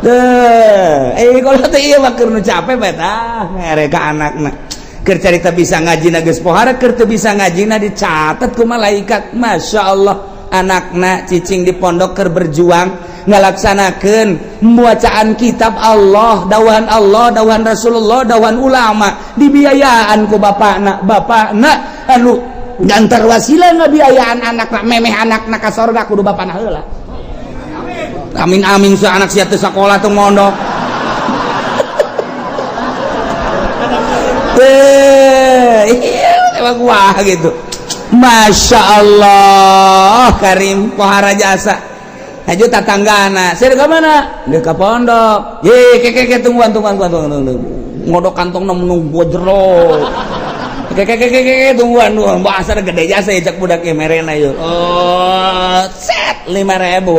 Deh, kalau teh ieu mah keur nu capek bae tah mere ka anakna. Keur carita bisa ngaji na geus pohara keur teu bisa ngaji na dicatat ku malaikat. Masya Allah anakna cicing di pondok keur berjuang ngalaksanakeun bacaan kitab Allah, dawahan Allah, dawahan Rasulullah, dawahan ulama dibiayaan ku bapakna. Bapakna anu gantar wasilah ngabiayaan anakna memeh anakna ka sorga kudu bapakna heula. Amin amin sa anak sia teu sakola teu mondok. Emang wah gitu. Masya Allah Karim pohara jasa. Hajo tatanggana. Saya ke mana? Dia ke pondok. Ye ke ke tungguan tungguan tungguan tungguan. Ngodok kantong nunggu jero. Ke ke ke ke tungguan tungguan. Bahasa gede jasa ya cak budak merena yuk. Oh, set 5.000.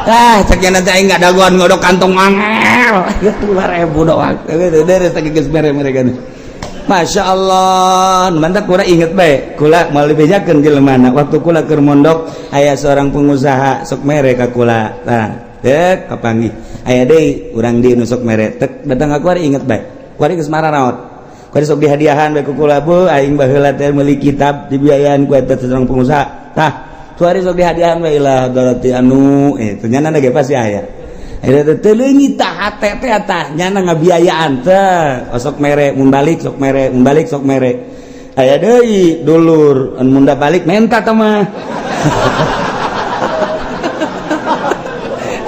Ah, caknya nanti aing nggak dagoan ngodok kantong mangel. 5.000 doang. Dari tadi geus mere mereka. Masya Allah, mantap kula inget bae. Kula mau dibejakeun jelema waktu kula keur mondok aya seorang pengusaha sok mere ka kula. Tah, dek kapanggih. Aya deui urang dieu nu sok mere. Tek datang ka kuari inget bae. Kuari geus mararaot. Kuari sok dihadiahan bae ku kula bu aing baheula teh meuli kitab dibiayaan ku eta seorang pengusaha. Tah, kuari sok dihadiahan bae ilah darati anu itu nyana ge pasti aya. Eta teh leungit tah hate teh tah nyana ngabiayaan teh osok mere mun balik sok mere mun balik sok mere aya deui dulur anu mun balik menta tah mah.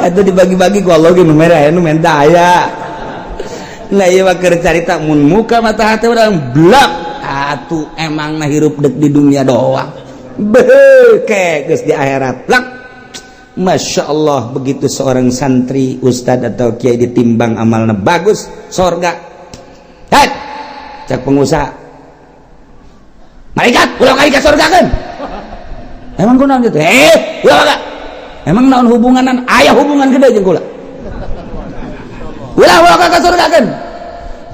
Eta dibagi-bagi ku Allah ge nu mere aya nu menta aya. Nah ieu mah keur carita mun muka mata hate urang blak atuh emangna hirup deuk di dunia doang. Beuh ke geus di akhirat blak. Masya Allah begitu seorang santri ustad atau kiai ditimbang amalna bagus sorga. Hei, cak pengusaha malaikat ulah kali ka sorga kan emang kunaon gitu ulah kagak emang naon hubunganan aya hubungan gede jeung kula ulah ulah ka sorga kan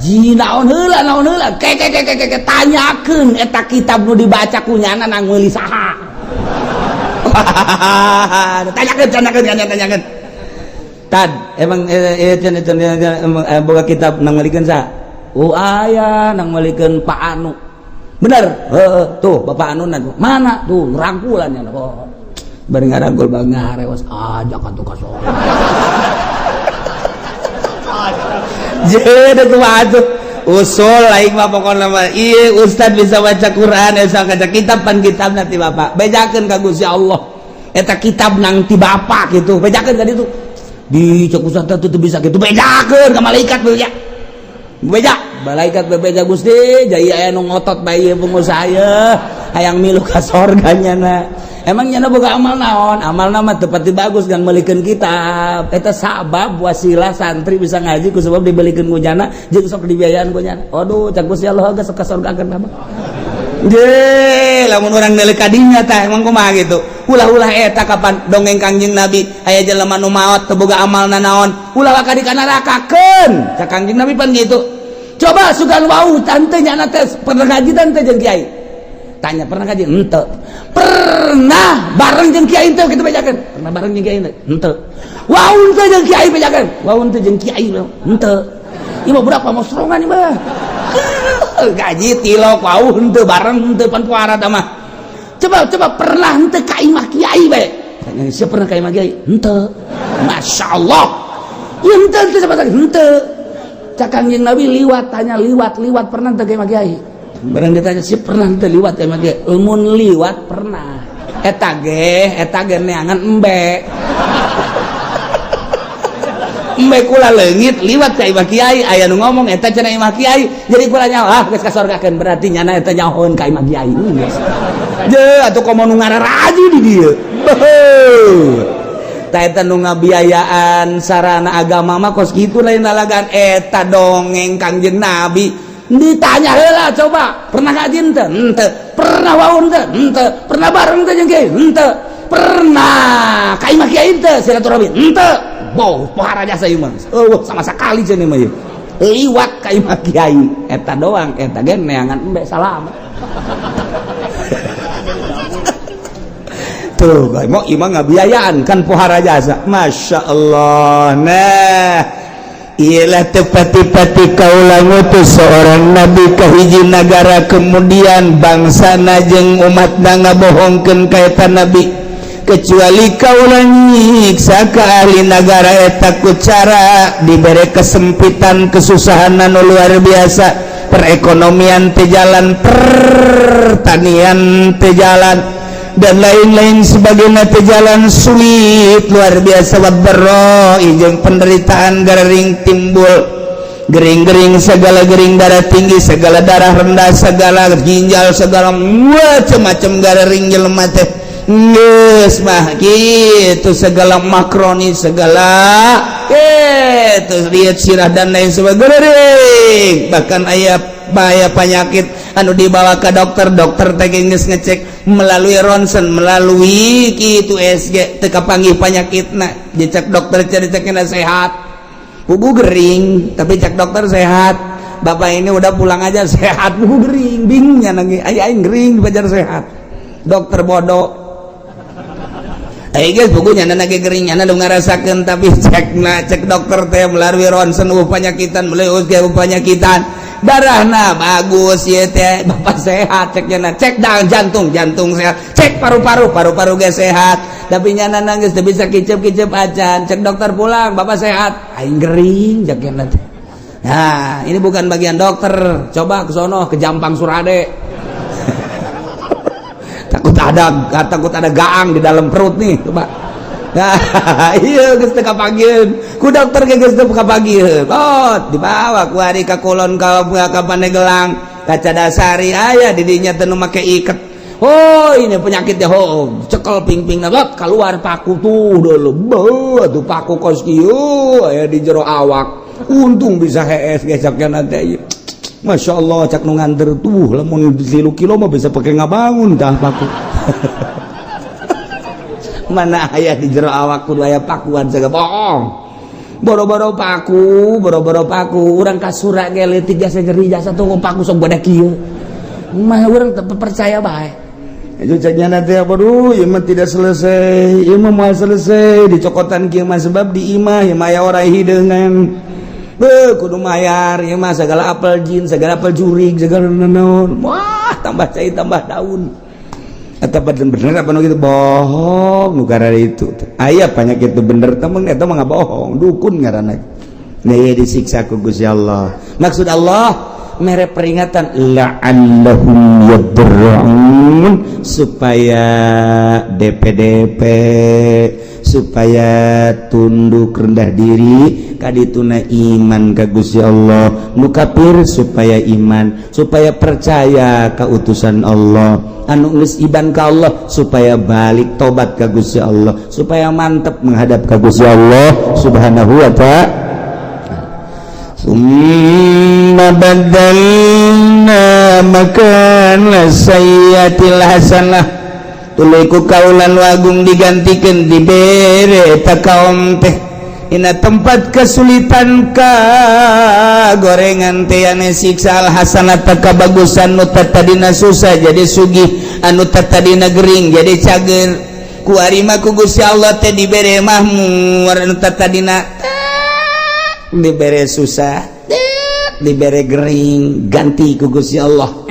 ji naon heula ke ke ke ke tanyakeun eta kitab nu dibaca ku nyana nang meuli saha. Tanyakan, tanyakan, tanyakan. Tad, emang boga kitab nang melikeun sa? Oh aya nang melikeun Pak Anu. Bener? Heeh, tuh Bapak Anu mana? Tuh rangkulan ya. Oh. Bari ngarangkul bang ngarewas ajak atuh ka sorga. Jadi kumaha atuh? Usul aing mah pokona mah ieu ustad bisa baca Quran, bisa baca kitab, pan kitabna ti bapak. Bejakeun ka Gusti Allah. Eta kitab nang ti bapak gitu. Bejakeun ka ditu. Di cek ustad teh teu bisa gitu. Bejakeun ka malaikat beja. Beja, malaikat bebeja Gusti, jaya aya nu ngotot bae ieu pengusaha ieu, hayang milu ka sorga nyana. Emang nyana boga amal naon? Amalna mah teu pati bagus kan meulikeun kitab. Eta sabab wasilah santri bisa ngaji ku sebab dibelikeun ku nyana jeung sok dibiayaan ku nyana. Waduh, cak Gusti Allah geus ka sorgakeun mah. Je, lamun urang neuleuk ka dinya tah emang kumaha gitu. Ulah-ulah eta kapan dongeng Kangjeng Nabi aya jelema nu maot teu boga amalna naon, ulah waka dikanarakakeun. Cak Kangjeng Nabi pan gitu. Coba sugan wau tante nyana teh pernah ngaji tante jeung kiai. Tanya pernah ngaji? Henteu. Pernah bareng jeung kiai teu kitu bejakeun? Pernah bareng jeung kiai teu? Henteu. Wau teu jeung kiai bejakeun? Wau teu jeung kiai henteu. Ieu mah budak pamosrongan ieu mah. Gaji tilok wau henteu bareng henteu pan puara tah mah. Coba coba pernah henteu ka imah kiai bae. Tanya siapa pernah ka imah kiai? Henteu. Masyaallah. Ieu henteu henteu coba henteu. Cak Kangjeng Nabi liwat tanya liwat liwat pernah teu ka imah kiai? Barang ditanya sih pernah teu liwat ka imah kiai? Lamun liwat pernah. Eta ge neangan embe. Embe kula leungit liwat ka imah kiai, aya nu ngomong eta cenah imah kiai. Jadi kula nyaho ah geus kasorgakeun berarti nyana eta nyahoeun ka imah kiai. Geus. Je atuh komo nu ngararaji di dieu. Beuh. Tah eta nu ngabiayaan sarana agama mah kos kitu lain lalagan eta dongeng Kangjeng Nabi. Ditanya heula coba, pernah ngaji henteu? Henteu. Pernah wau henteu? Henteu. Pernah bareng teu jeung kiai? Henteu. Pernah ka imah kiai henteu silaturahmi? Henteu. Boh, pohara jasa ieu mah. Eueuh sama sekali cenah mah ieu. Liwat ka imah kiai eta doang, eta ge neangan embe salam. Tuh, mau imah ngabiayaan kan pohara jasa. Masya Allah. Nah, ialah tepati-pati kaula ngutus seorang nabi ka hiji nagara kemudian bangsa jeung umatna ngabohongkeun ka eta nabi kecuali kaula nyiksa ka ahli nagara eta ku cara dibere kesempitan kesusahan anu luar biasa, perekonomian teu jalan, pertanian teu jalan, dan lain-lain sebagainya teu jalan, sulit luar biasa, waddarra jeung penderitaan gering timbul, gering-gering segala gering, darah tinggi segala, darah rendah segala, ginjal segala, macam-macam gering jelema teh geus mah kitu, segala makroni segala kitu, lihat sirah dan lain sebagainya. Bahkan aya bahaya penyakit anu dibawa ke dokter, dokter teh geus ngecek melalui ronsen, melalui kitu USG teu kapanggih penyakitna. Dicek dokter cari-cekna sehat, pugu gering, tapi cek dokter sehat, bapak ini udah pulang aja sehat, pugu gering, bingungnya nangis aya aing gering dipajar sehat, dokter bodoh. Ayo guys, bukunya nyana ge gering, nyana nu ngarasakeun, tapi cek na cek dokter teh melalui ronsen eueuh panyakitan, melalui USG eueuh panyakitan, darahna bagus ieu teh, bapak sehat cek nyana, cek dang jantung, jantung sehat, cek paru-paru, paru-paru ge sehat, tapi nyana nangis teu bisa kicep-kicep acan, cek dokter pulang bapak sehat, aing gering cek nyana teh. Nah, ini bukan bagian dokter, coba ke sono ke Jampang Surade. Takut ada gaang di dalam perut nih, coba. Nah, iya geus teu kapanggiheun. Ku dokter ge geus teu kapanggiheun. Oh, dibawa ku ari ka kulon ka Pandegelang, ka Cadasari aya di dinya teh nu make iket. Oh, ini penyakitnya, oh, cekel ping-ping lot keluar paku tuh dulu. Beuh, tuh paku kos kieu aya di jero awak. Untung bisa hees ge cak nanti. Masya Allah, cak nu nganter tuh lamun 3 kilo mah bisa pakai ngabangun tah paku. Mana aya di jero awak kudu aya pakuan sagala bohong. Boro-boro paku, boro-boro paku, urang kasura ge leutik jasa nyeri jasa tuh paku sok bodak kieu. Mah urang teu percaya bae. Itu caknya nanti apa duh, ieu mah tidak selesai, ieu mah moal selesai dicokotan kieu mah sebab di imah ieu mah aya orai hideungan. Beuh, kudu mayar ieu mah segala apel jin, segala apel jurig, segala naon. Wah, tambah cai tambah daun. Eta bener apa nu gitu bohong, nu karena itu aya banyak itu bener temen, eta mah bohong, dukun ngaranna. Nah, ieu disiksa ku Gusti Allah. Maksud Allah mere peringatan la'allahum yadarra'un, supaya DPDP, supaya tunduk rendah diri kadituna, iman ka Gusti Allah. Nu kafir supaya iman, supaya percaya ka utusan Allah. Anu geus iman ka Allah supaya balik tobat ka Gusti Allah, supaya mantep menghadap ka Gusti Allah Subhanahu wa Ta'ala. ثم بدلنا مكان السيئة الحسنة, tuluy ku kaula nu agung digantikan, dibere ta kaum teh ina tempat kesulitan ka gorengan teh ane siksa, al hasanata, kabagusan. Nu tadina susah jadi sugih, anu tadina gering jadi cager. Kuari mah ku Gusti Allah teh dibere mahmur. Anu tadina dibere susah, dibere gering, ganti ku Gusti Allah.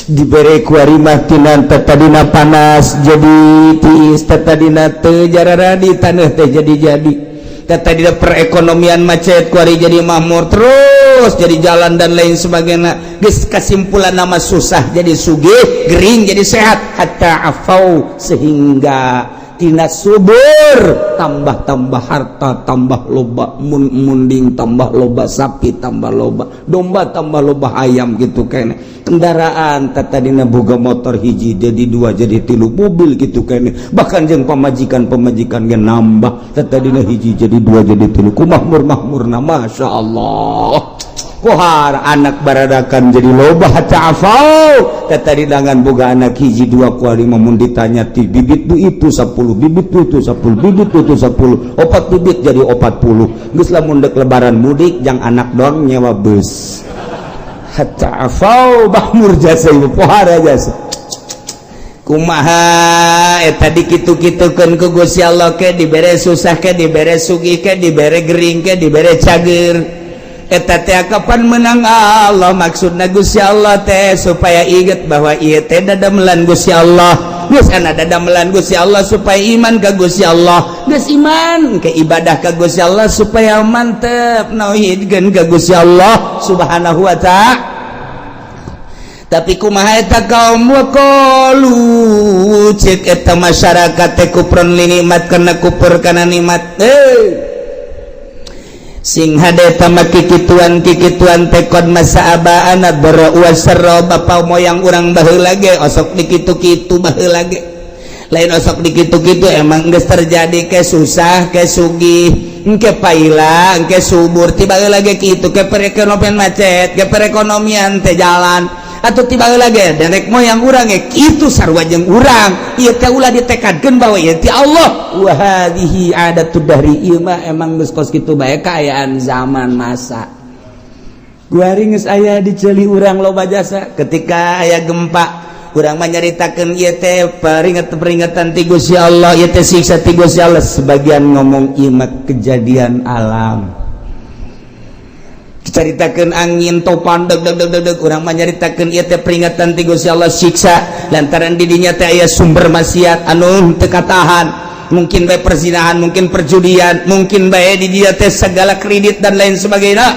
Dibere kuari mah tina tadina panas jadi tiis, tadina teu jararadi taneuh teh jadi jadi, tadina perekonomian macet, kuari jadi makmur terus, jadi jalan dan lain sebagainya. Geus kesimpulan nama susah jadi sugih, gering jadi sehat. Hatta afau, sehingga tina subur tambah-tambah, harta tambah loba, mun munding tambah loba, sapi tambah loba, domba tambah loba, ayam gitu kene, kendaraan tadina boga motor hiji jadi dua, jadi tilu, mobil gitu kene. Bahkan jeung pamajikan, pamajikan ge nambah, tadina hiji jadi dua, jadi tilu. Ku makmur makmurna, masya Allah. Kohar anak baradakan jadi loba. Hatta afau, tadi dangan boga anak hiji dua, kuari mun ditanya ti bibit du itu 10 bibit, du itu 10 bibit, du itu 10, opat bibit jadi 40. Geus lamun dek lebaran mudik jang anak doang nyewa bus. Hatta afau, makmur jasa ibu, pohara jasa. Kumaha eta dikitu-kitukeun ku Gusti Allah, ke dibere susah, ke dibere sugih, ke dibere gering, ke dibere cager, eta teh kapan menang Allah. Maksudna Gusti Allah teh supaya inget bahwa ieu teh dadamelan Gusti Allah. Geus ana dadamelan Gusti Allah supaya iman ka Gusti Allah. Geus iman ke ibadah ka Gusti Allah, supaya mantep nauhidkeun ka Gusti Allah Subhanahu wa Ta'ala. Tapi kumaha eta kaum? Waqalu, cek eta masyarakat teh, kufron li nikmat, kana kufur kana nikmat. Eh, sing hade tama kikituan kikituan teh qad massa abaana dharra wasarra, bapa moyang urang baheula ge osok dikitu-kitu baheula ge. Lain osok dikitu-kitu, emang geus terjadi, ke susah ke sugih, engke paila engke subur. Tiba lagi kitu, ke perekonomian macet, ke perekonomian teh jalan atau tiba lagi nenek moyang urang ge kitu, sarua jeung urang. Ieu teh ulah ditekadkeun bahwa ieu ti Allah. Wa hadhihi adatud dahri, ieu mah emang geus kos kitu bae kaayaan zaman masa. Kuari geus aya di ceuli urang loba jasa. Ketika aya gempa, urang mah nyaritakeun ieu teh peringatan-peringatan ti Gusti Allah, ieu teh siksa ti Gusti Allah. Sebagian ngomong ieu mah kejadian alam. Dicaritakeun angin topan deg deg deg deg deg, urang mah nyaritakeun ieu teh peringatan ti Gusti Allah, siksa, lantaran di dinya teh aya sumber maksiat anu teu katahan, mungkin bae perzinahan, mungkin perjudian, mungkin bae di dia teh segala kredit dan lain sebagainya.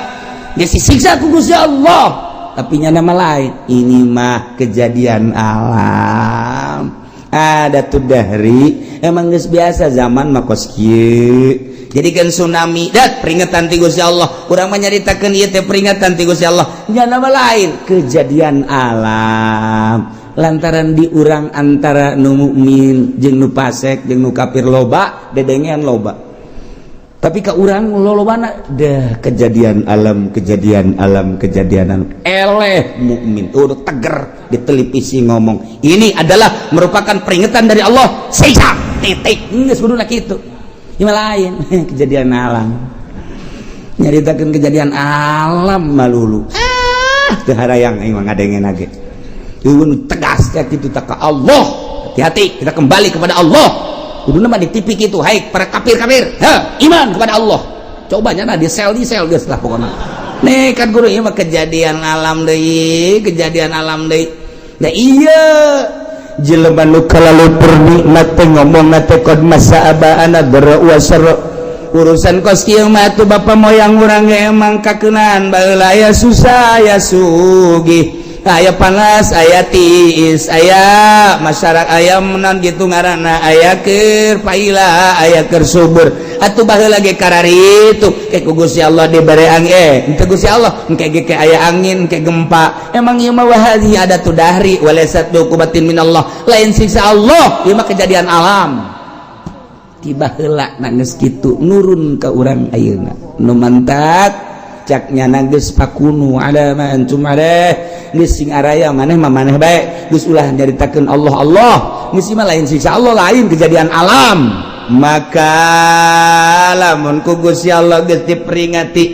Dia disiksa ku Gusti Allah. Tapi nya nama lain, ini mah kejadian alam, ada tuh dahri, emang geus biasa zaman mah kos kieu. Jadi kan tsunami dat peringatan ti Gusti Allah, urang mah nyaritakeun ieu teh peringatan ti Gusti Allah. Nya nama lain, kejadian alam, lantaran di urang antara nu mukmin jeung nu fasik jeung nu kafir loba dedengean loba. Tapi ke urang lolobana dah kejadian alam, kejadian alam, kejadian alam. Eleh mukmin udah teger di televisi ngomong ini adalah merupakan peringatan dari Allah, siksa, titik. Geus kuduna kitu. Ieu lain kejadian alam, nyaritakeun kejadian alam malulu. Ah, teu harayang aing mah ngadengen ge. Tegas kayak gitu tak ke Allah, hati-hati, kita kembali kepada Allah. Kuduna mah di TV gitu, hai para kafir-kafir, ha, iman kepada Allah. Coba nyana di sel, di sel, geus lah pokoknya. Nih kan guru, ieu mah kejadian alam deui, kejadian alam deui. Nah, iya. Jelema nu kalalu nikmat teh ngomong teh qad massa aba'ana dharra wa sarra. Urusan kos kieu mah atuh bapa moyang urang ge emang kakeunaan baheula, aya susah, aya sugih, aya panas, aya tiis, aya masyarakat, aya menan gitu ngaranna, aya keur paila, aya keur subur. Atuh baheula ge kararitu ke ku Gusti Allah dibere angin, henteu Gusti Allah engke ge ke aya angin, ke gempa. Emang ieu mah wa hadhihi adatu dahri walaysat biuqubatin minallah, lain siksa Allah, ieu mah kejadian alam tiba heula. Geus kitu nurun ka urang ayeuna nu mantak caknya geus fakunu ala ma antum alaih, geus sing araya maneh mah maneh bae, geus ulah nyaritakeun Allah. Allah geus mah lain siksa Allah, lain kejadian alam. Maka lamun ku Gusti Allah geus diperingati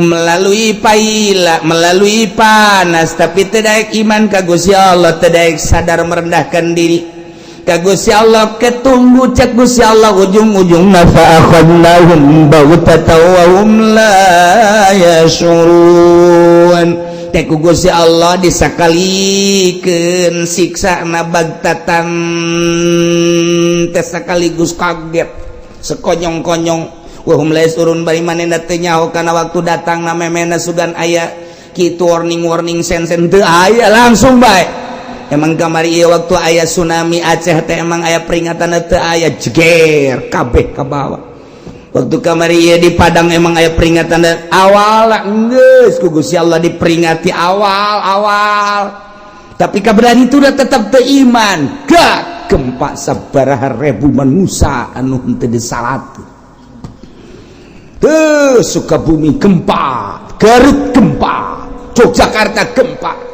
melalui paila, melalui panas, tapi tidak iman ka Gusti Allah, tidak sadar merendahkan diri ka Gusti Allah, ketunggu cek Gusti Allah ujung-ujungna fa akhadnahum baghtatan wa hum la yashurun. Teh ku Gusti Allah disakalikeun siksa na baghtatan teh, sekaligus kaget sekonyong-konyong, wa hum la yashurun, bari manehna teu nyaho kana waktu datang na memena sugan aya kitu warning-warning sen-sen teu aya, langsung bae. Emang kamari ieu waktu aya tsunami Aceh teh emang aya peringatan? Teu aya, jeger kabeh ka bawah. Waktu kamari ieu di Padang emang aya peringatan awal? Geus ku Gusti Allah diperingati awal-awal, tapi kaberan itu udah tetap teu iman. Gak gempa sabaraha ribu manusia anu henteu disalat tuh. Sukabumi gempa, Garut gempa, Yogyakarta gempa,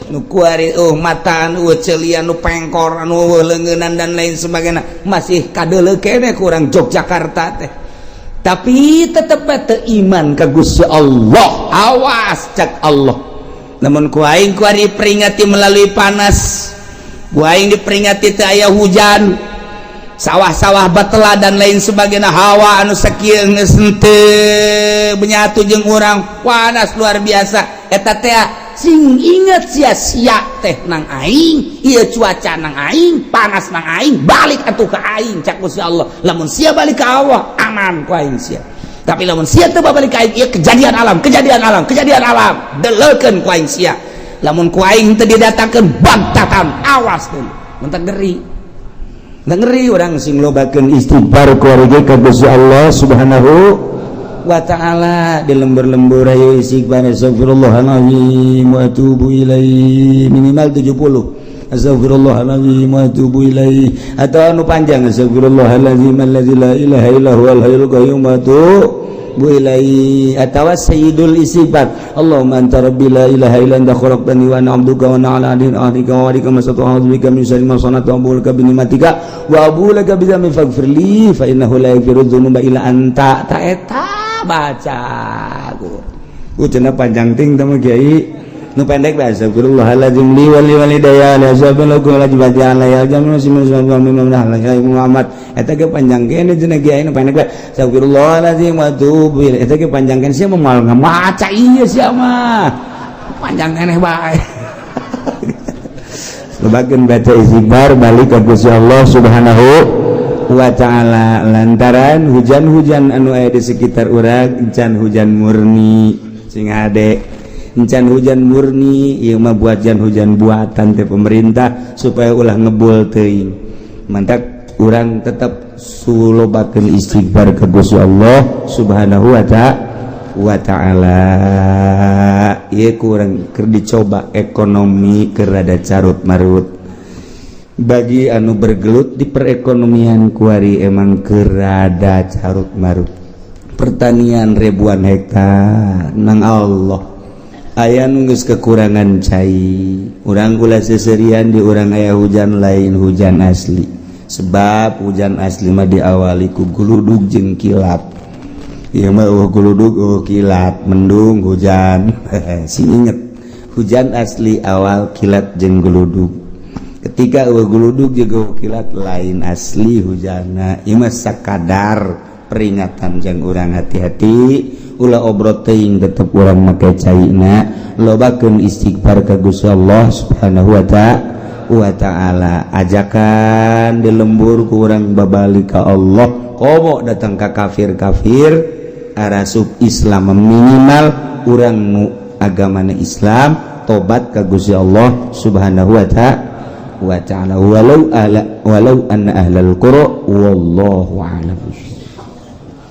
nu kuari oh mata anu celian, nu pengkor, anu leungeunnan dan lain sebagainya, masih kadeuleu keneh kurang Yogyakarta teh, tapi tetep teu iman ka Gusti Allah. Awas cak Allah, namun ku aing kuari peringati melalui panas, ku aing diperingati teu aya hujan, sawah-sawah batela dan lain sebagainya, hawa anu sakieu geus henteu menyatu jeung urang, panas luar biasa. Eta teh sing inget sia-sia teh nang aing, ieu cuaca nang aing, panas nang aing, balik atuh ka aing cak Gusti Allah. Lamun sia balik ka Allah, aman ku aing sia, tapi lamun sia teu balik ka aing, ieu kejadian alam, kejadian alam, kejadian alam, deleukeun ku aing sia. Lamun ku aing teu didatangkeun baghtatan, awas tuh mentak ngeri ngeri. Urang sing lobakeun istighfar kuari ka Gusti Allah Subhanahu wa Ta'ala. Di lembur-lembur ayo istighfar, astagfirullahalazim wa atubu ilaih, minimal 70, astagfirullahalazim wa atubu ilaih, atau anu panjang, astagfirullahalazim allazi la ilaha illa huwal hayyul qayyum wa atubu ilaih, atau sayyidul istighfar, Allahumma anta rabbi la ilaha illa anta khalaqtani wa ana 'abduka wa ana 'ala ahdika wa wa'dika mastata'tu, a'udzu bika min syarri ma sana'tu, abu'u laka bi ni'matika wa abu'u laka bi dzambi, faghfir li fa innahu la yaghfiru dzunuba illa anta. Ta eta baca ku cenah panjang ting teh mah kiai, nu pendek bae, astagfirullahaladzim li wa li walidayya la sabalakum la jibati ala ya jamu Muhammad. Eta ge panjang kene cenah kiai, nu pendek bae, astagfirullahaladzim wa atubu ilaih. Eta ge panjang kene, sia moal ngamaca ieu, sia mah panjang keneh bae. Lobakeun baca istighfar, balik ka Gusti Allah Subhanahu wa Ta'ala, lantaran hujan-hujan anu aya di sekitar urang encan hujan murni. Sing hade, encan hujan murni, ieu mah buat hujan buatan teh pemerintah supaya ulah ngebul teuing. Mantak urang tetap sulobakeun istighfar ke Gusti Allah Subhanahu wa Ta'ala. Ieu kurang keur dicoba ekonomi keur rada carut marut. Bagi anu bergelut di perekonomian kuari emang keur rada carut marut. Pertanian ribuan hektar nang Allah aya nu geus kekurangan cai. Urang ulah seserian, di urang aya hujan, lain hujan asli, sebab hujan asli mah diawali ku guludug jeung kilat. Ieu mah euweuh guludug, euweuh kilat, mendung hujan. Sing inget, hujan asli awal kilat jeung guludug. Ketika euweuh guludug jeung euweuh kilat, lain asli hujanna. Ieu mah sakadar peringatan jang urang hati-hati, ulah obrot teuing, tetep urang make caina, lobakeun istighfar ka Gusti Allah Subhanahu wa Ta'ala. Wa ta'ala. Ajakan di lembur kurang babalik ka Allah, komo datang ka kafir-kafir arasup Islam, minimal urang nu agamana Islam tobat ka Gusti Allah Subhanahu wa ta'ala. Walau ala walau anna ahlal qura, wallahu a'lam.